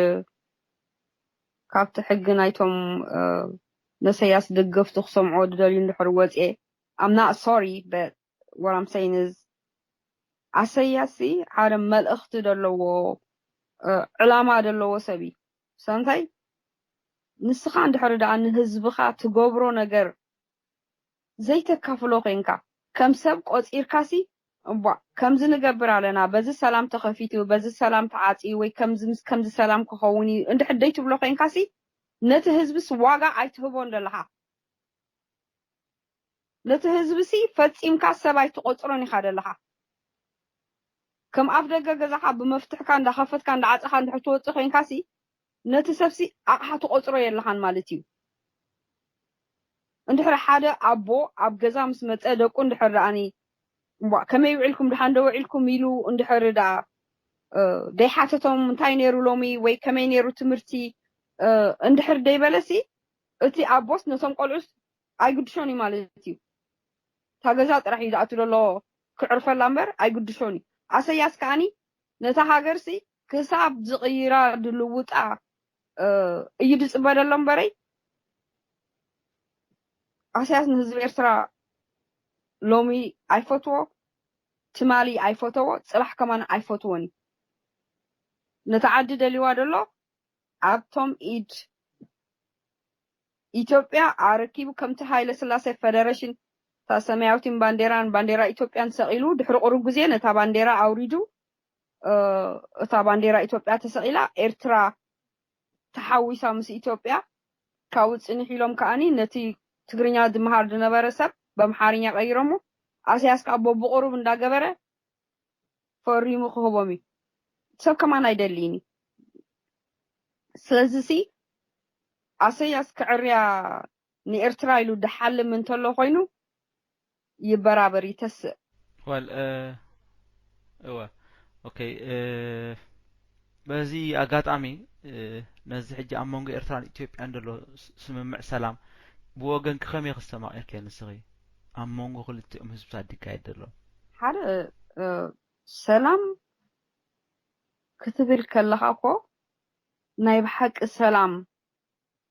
ካብቲ ሕጊ ናይቶም ነሰያስ ደገፍቲ ክሰምዖ ድደልዩ እንድሕር ወፅኤ ኣምና ሶሪ ወራምሰይንዝ ኣሰያሲ ሓደ መልእኽቲ ደለዎ ዕላማ ደለዎ ሰብ እዩ። ሰንታይ ንስኻ እንድሕር ደኣ ንህዝብኻ ትገብሮ ነገር ዘይተካፍሎ ኮንካ ከም ሰብ ቆጺርካሲ እቧ ከምዚ ንገብር ኣለና፣ በዚ ሰላም ተኸፊቱ፣ በዚ ሰላም ተዓጽዩ ወይ ከምዚ ምስ ከምዚ ሰላም ክኸውን እዩ እንድሕር ደይትብሎ ኮንካሲ ነቲ ህዝብስ ዋጋ ኣይትህቦን ደለኻ። ነቲ ህዝብሲ ፈጺምካ ሰብ ኣይትቆጽሮን ኢኻ ደለኻ። ከም ኣፍ ደገ ገዛኻ ብመፍትሕካ እንዳኸፈትካ እንዳዓጸኻ እንድሕር ትወጽእ ኮንካሲ ነቲ ሰብሲ ኣቕሓ ትቆጽሮ የለኻን ማለት እዩ። እንድሕር ሓደ ኣቦ ኣብ ገዛ ምስ መጸ ደቁ እንድሕር ደኣኒ እምቧ ከመይ ውዒልኩም ድሓን ዶ ውዒልኩም ኢሉ እንድሕር ደኣ ደይሓተቶም እንታይ ነይሩ ሎሚ ወይ ከመይ ነይሩ ትምህርቲ እንድሕር ደይበለሲ እቲ ኣቦስ ነቶም ቆልዑስ ኣይግድሾን እዩ ማለት እዩ። እታ ገዛ ጥራሕ እዩ ዝኣቱ ዘሎ ክዕርፈላ እምበር ኣይግድሾን እዩ። ኣሰያስ ከኣኒ ነታ ሃገርሲ ክሳብ ዝቕይራ ድልውጣ እዩ ድፅበ ደሎ እምበረይ ኣሰያስ ንህዝቢ ኤርትራ ሎሚ ኣይፈትዎ፣ ትማሊ ኣይፈተዎ፣ ፅባሕ ከማን ኣይፈትዎን እዩ። ነታ ዓዲ ደልይዋ ደሎ ኣብቶም ኢድ ኢትዮጵያ ኣረኪቡ ከምቲ ሃይለ ስላሴ ፈደረሽን እታ ሰማያዊትን ባንዴራን ባንዴራ ኢትዮጵያን ሰቒሉ ድሕሪ ቁሩብ ግዜ ነታ ባንዴራ ኣውሪዱ እታ ባንዴራ ኢትዮጵያ ተሰቒላ ኤርትራ ተሓዊሳ ምስ ኢትዮጵያ ካብኡ ፅንሕ ኢሎም ከኣኒ ነቲ ትግርኛ ዝመሃር ዝነበረ ሰብ በምሓርኛ ቀይሮሞ ኣስያስ ከዓ በብቁሩብ እንዳገበረ ፈሪሙ ክህቦም እዩ። ሰብ ከማን ኣይደልይን እዩ። ስለዚ ሲ ኣሰያስ ክዕርያ ንኤርትራ ኢሉ ድሓልም እንተሎ ኮይኑ ይበራበር ይተስእ። ወል እወ ኦኬ በዚ ኣጋጣሚ ነዚ ሕጂ ኣብ መንጎ ኤርትራን ኢትዮጵያን ዘሎ ስምምዕ ሰላም ብወገንኪ ከመይ ክስተማቒርክዮ ንስኺ ኣብ መንጎ ክልቲኦም ህዝብታት ድካየድ ዘሎ ሓደ ሰላም ክትብል ከለኻ እኮ ናይ ብሓቂ ሰላም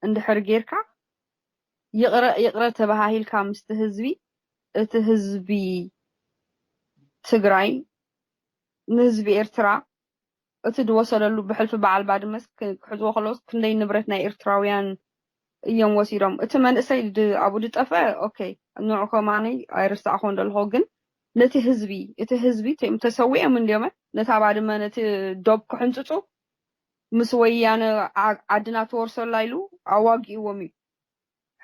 እንድሕር ጌርካ ይቕረ ይቕረ ተበሃሂልካ ምስቲ ህዝቢ እቲ ህዝቢ ትግራይ ንህዝቢ ኤርትራ እቲ ዝወሰደሉ ብሕልፊ በዓል ባድመስ ክሕዝዎ ከለውስ ክንደይ ንብረት ናይ ኤርትራውያን እዮም ወሲዶም። እቲ መንእሰይ ኣብኡ ዝጠፈ ኦኬ ንዑ ከማነይ ኣይረሳዕኹን ደለኹ ግን ነቲ ህዝቢ እቲ ህዝቢ ተሰዊኦም እንዲዮመ ነታ ባድመ ነቲ ዶብ ክሕንፅፁ ምስ ወያነ ዓድና ትወርሰላ ኢሉ ኣዋጊእዎም እዩ።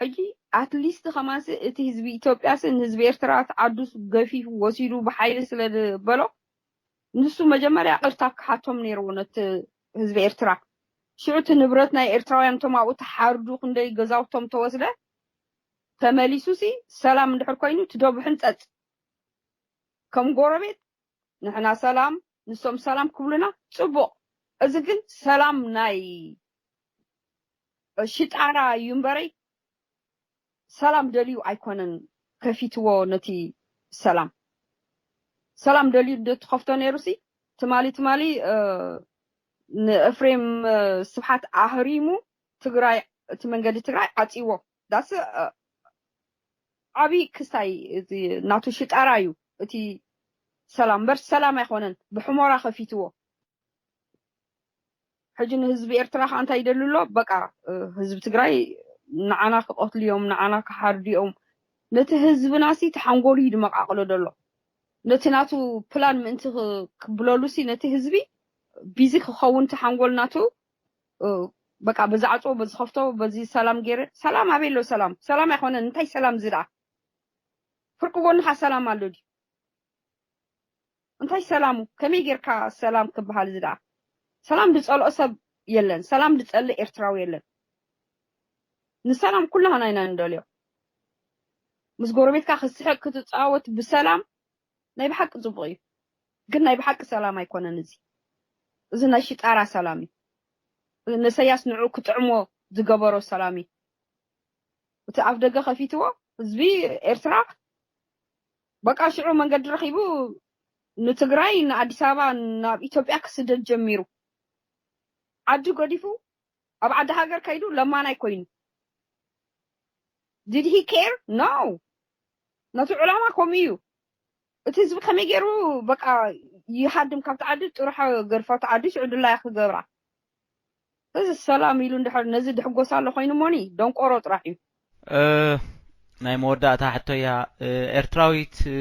ሕጂ ኣትሊስት ከማንስ እቲ ህዝቢ ኢትዮጵያስ ንህዝቢ ኤርትራ እቲ ዓዱስ ገፊፉ ወሲዱ ብሓይሊ ስለ ዝበሎ ንሱ መጀመርያ ቅርታ ክሓቶም ነይርዎ ነቲ ህዝቢ ኤርትራ። ሽዑ እቲ ንብረት ናይ ኤርትራውያን እቶም ኣብኡ ተሓርዱ ክንደይ ገዛውቶም ተወስደ ተመሊሱሲ ሰላም እንድሕር ኮይኑ ትደብሕን ጸጥ ከም ጎረቤት ንሕና ሰላም ንሶም ሰላም ክብሉና ጽቡቕ። እዚ ግን ሰላም ናይ ሽጣራ እዩ እምበረይ ሰላም ደልዩ ኣይኮነን ከፊትዎ ነቲ ሰላም ሰላም ደልዩ ዶ ትኸፍቶ ነይሩሲ ትማሊ ትማሊ ንእፍሬም ስብሓት ኣህሪሙ ትግራይ እቲ መንገዲ ትግራይ ዓፂዎ ዳስ ዓብዪ ክስታይ ናቱ ሽጣራ እዩ እቲ ሰላም እምበር ሰላም ኣይኮነን፣ ብሕሞራ ከፊትዎ። ሕጂ ንህዝቢ ኤርትራ ከኣ እንታይ ይደሊ ኣሎ? በቃ፣ እ፣ ህዝቢ ትግራይ ንዓና ክቐትሉ እዮም፣ ንዓና ክሓርዱ እዮም። ነቲ ህዝብና ሲ ተሓንጎሉ እዩ ድመቃቕሎ ዘሎ። ነቲ ናቱ ፕላን ምእንቲ ክ-፣ ክብለሉ ሲ ነቲ ህዝቢ ቢዚ ክኸውን ተሓንጎል ናቱ፣ እ፣ በቃ በዚ ዓጽዎ፣ በዚ ከፍቶ፣ በዚ ሰላም ገይረ፣ ሰላም ኣበይ ኣሎ ሰላም? ሰላም ኣይኮነን። እንታይ ሰላም እዚ ደኣ? ፍርቂ ጎንኻ ሰላም ኣሎ ድዩ? እንታይ ሰላሙ? ከመይ ጌርካ ሰላም ክበሃል እዚ ደኣ? ሰላም ዝጸልኦ ሰብ የለን። ሰላም ዝጸልእ ኤርትራዊ የለን። ንሰላም ኩላህና ኢና ንደልዮ። ምስ ጎረቤትካ ክትስሕቅ ክትጻወት ብሰላም ናይ ብሓቂ ጽቡቕ እዩ። ግን ናይ ብሓቂ ሰላም ኣይኮነን እዚ። እዚ ናይ ሽጣራ ሰላም እዩ። ንእሰያስ ንዕኡ ክጥዕሞ ዝገበሮ ሰላም እዩ። እቲ ኣፍ ደገ ከፊትዎ ህዝቢ ኤርትራ በቃ ሽዑ መንገዲ ረኺቡ ንትግራይ፣ ንኣዲስ ኣበባ፣ ናብ ኢትዮጵያ ክስደድ ጀሚሩ። ዓዲ ገዲፉ ኣብ ዓዲ ሃገር ከይዱ ለማናይ ኮይኑ። Did he care? No። ነቲ ዕላማ ከምኡ እዩ። እቲ ህዝቢ ከመይ ገይሩ በቃ ይሃድም ካብቲ ዓዲ፣ ጥሩሓ ገርፋ ኣብቲ ዓዲ ሽዑ ድላያ ክገብራ። እዚ ሰላም ኢሉ እንድሕር ነዚ ድሕጎስ ኣሎ ኮይኑ ሞኒ ደንቆሮ ጥራሕ እዩ። እ፣ ናይ መወዳእታ ሕቶያ፣ እ፣ ኤርትራዊት፣ እ፣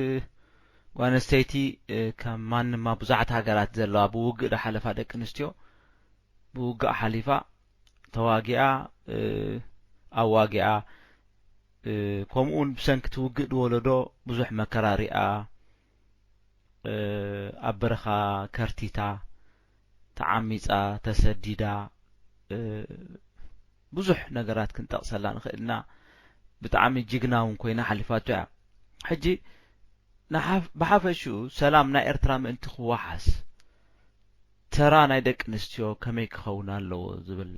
ጓል ኣንስተይቲ፣ እ፣ ከም ማንማ ብዙሓት ሃገራት ዘለዋ ብውግእ ዝሓለፋ ደቂ ኣንስትዮ ብውግእ ሓሊፋ ተዋጊኣ፣ እ፣ ኣዋጊኣ፣ እ፣ ከምኡውን ብሰንኪ እቲ ውግእ ዝወለዶ ብዙሕ መከራ ሪኣ፣ እ፣ ኣብ በረኻ ከርቲታ፣ ተዓሚጻ፣ ተሰዲዳ፣ እ፣ ብዙሕ ነገራት ክንጠቕሰላ ንኽእል ኢና። ብጣዕሚ ጅግና እውን ኮይና ሓሊፋቶ እያ። ሕጂ ንሓፍ-፣ ብሓፈሽኡ ሰላም ናይ ኤርትራ ምእንቲ ክወሓስ ተራ ናይ ደቂ ኣንስትዮ ከመይ ክኸውን ኣለዎ ዝብል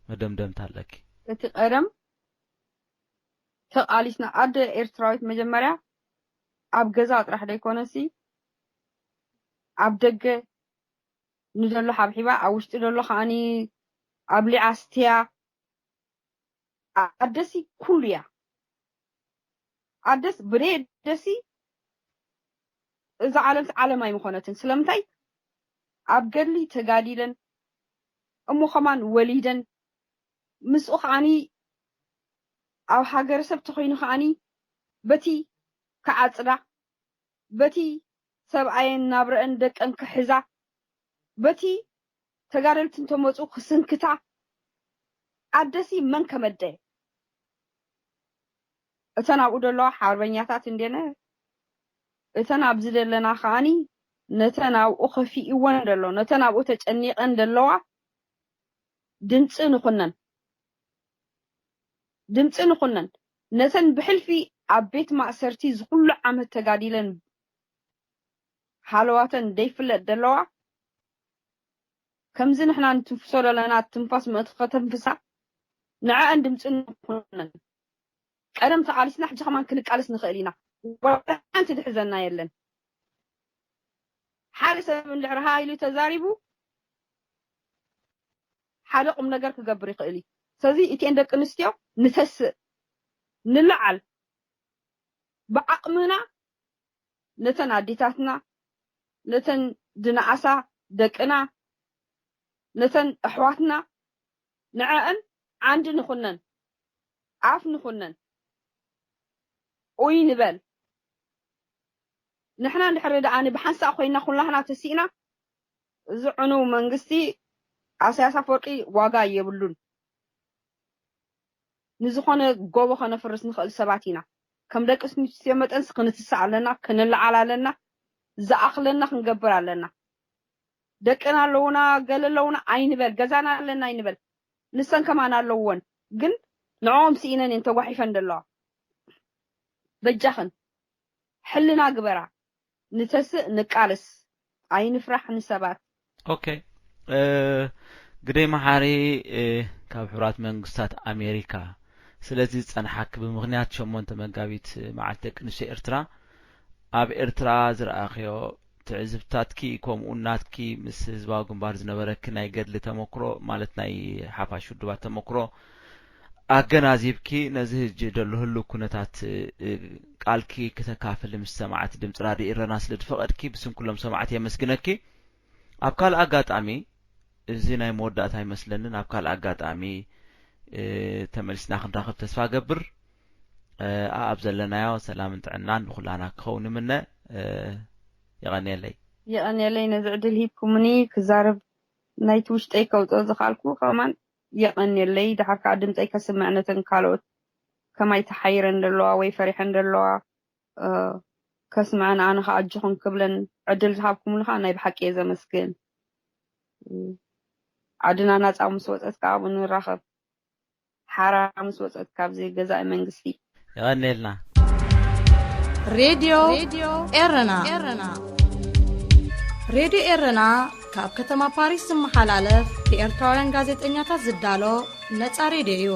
መደምደምታ ኣለኪ? እቲ ቀደም ተቓሊስና፣ ኣደ ኤርትራዊት መጀመርያ ኣብ ገዛ ጥራሕ ደይኮነሲ ኣብ ደገ ንደሎ ሓብሒባ፣ ኣብ ውሽጢ ደሎ ከዓኒ ኣብሊዓ ኣስትያ። ኣደሲ ኩሉ እያ። ኣደስ ብደይ ኣደሲ እዛ ዓለምስ ዓለም ኣይምኾነትን። ስለምንታይ? ኣብ ገድሊ ተጋዲለን እሞ ከማን ወሊደን ምስኡ ከዓኒ ኣብ ሃገረሰብ ተኾይኑ ከዓኒ በቲ ክዓጽዳ፣ በቲ ሰብኣየን ናብረአን ደቀን ክሕዛ፣ በቲ ተጋደልቲ እንተመጹ ክስንክታ፣ ኣደሲ መን ከመደ? እተን ኣብኡ ዘለዋ ሓርበኛታት እንዴነ፣ እተን ኣብዚ ዘለና ከዓኒ ነተን ኣብኡ ከፊእወን ዘሎ፣ ነተን ኣብኡ ተጨኒቐን ዘለዋ ድምፂ ንኹነን። ድምፂ ንኹነን። ነተን ብሕልፊ ኣብ ቤት ማእሰርቲ ዝኹሉ ዓመት ተጋዲለን ሃለዋተን ደይፍለጥ ዘለዋ፣ ከምዚ ንሕና ንትንፍሶ ዘለና ትንፋስ ምእንቲ ከተንፍሳ፣ ንዐአን ድምፂ ንኹነን። ቀደም ተቓሊስና፣ ሕጂ ከማን ክንቃለስ ንኽእል ኢና። ወላ ሓንቲ ድሕዘና የለን። ሓደ ሰብ እንድሕር ሃ ኢሉ ተዛሪቡ፣ ሓደ ቁም ነገር ክገብር ይኽእል እዩ። ስለዚ እቲኤን ደቂ ኣንስትዮ ንተስእ፣ ንለዓል፣ ብዓቕምና ነተን ኣዴታትና፣ ነተን ድነኣሳ ደቅና፣ ነተን ኣሕዋትና፣ ንዐአን ዓንዲ ንኹነን፣ ኣፍ ንኹነን፣ ኡይ ንበል። ንሕና እንድሕር ደኣ ብሓንሳእ ኮይና ኩላህና ተሲእና፣ እዚ ዕኑው መንግስቲ ኣሳያስ ኣፈወርቂ ዋጋ የብሉን። ንዝኾነ ጎቦ ከነፍርስ ንኽእል ሰባት ኢና። ከም ደቂ ኣንስትዮ መጠንስ ክንትሳእ ኣለና፣ ክንለዓል ኣለና፣ ዝኣኽለና ክንገብር ኣለና። ደቅና ኣለውና፣ ገለ ኣለውና ኣይንበል፣ ገዛና ኣለና ኣይንበል። ንሰን ከማን ኣለውወን፣ ግን ንዕኦም ስኢነን እየን ተጓሒፈን ዘለዋ። በጃኽን ሕልና ግበራ። ንተስእ፣ ንቃለስ፣ ኣይንፍራሕ ንሰባት። ኦኬ። እ፣ ግደይ መሓሪ፣ እ፣ ካብ ሕቡራት መንግስታት ኣሜሪካ። ስለዚ ዝጸንሓኪ ብምኽንያት ሸሞንተ መጋቢት መዓልቲ ደቂ ኣንስትዮ ኤርትራ፣ ኣብ ኤርትራ ዝረኣኽዮ ትዕዝብትታትኪ፣ ከምኡ ናትኪ ምስ ህዝባዊ ግንባር ዝነበረኪ ናይ ገድሊ ተመክሮ፣ ማለት ናይ ሓፋሽ ውድባት ተመክሮ፣ ኣገናዚብኪ ነዚ ህጂ ደሎ ህሉ ኩነታት ቃልኪ ክተካፍል ምስ ሰማዕት ድምፂ ራድዮ ኢረና ስለ ዝፈቐድኪ ብስም ኩሎም ሰማዕት የመስግነኪ። ኣብ ካልእ ኣጋጣሚ፣ እዚ ናይ መወዳእታ ኣይመስለንን፣ ኣብ ካልእ ኣጋጣሚ ተመሊስና ክንራኸብ ተስፋ ገብር። ኣብ ዘለናዮ ሰላምን ጥዕናን ንኩላና ክኸውን እምነ። የቐንየለይ። የቐንየለይ ነዚ ዕድል ሂብኩምኒ ክዛረብ ናይቲ ውሽጠይ ከውፅኦ ዝኽኣልኩ ከማን የቐንየለይ። ድሓር ከዓ ድምፀይ ከስምዕ ነተን ካልኦት ከማይ ተሓይረን ዘለዋ ወይ ፈሪሐን ዘለዋ ከስምዐን ኣነ ከዓ ኣጆኹን ክብለን ዕድል ዝሃብኩምኒ ከዓ ናይ ብሓቂ እየ ዘመስግን። ዓድና ናፃ ምስ ወፀት ከዓ ኣብኡ ንራኸብ። ሓራ ምስ ወፀት ካብዚ ገዛኢ መንግስቲ። የቐንየልና። ሬድዮ ኤረና። ሬድዮ ኤረና ካብ ከተማ ፓሪስ ዝመሓላለፍ ብኤርትራውያን ጋዜጠኛታት ዝዳሎ ነጻ ሬድዮ እዩ።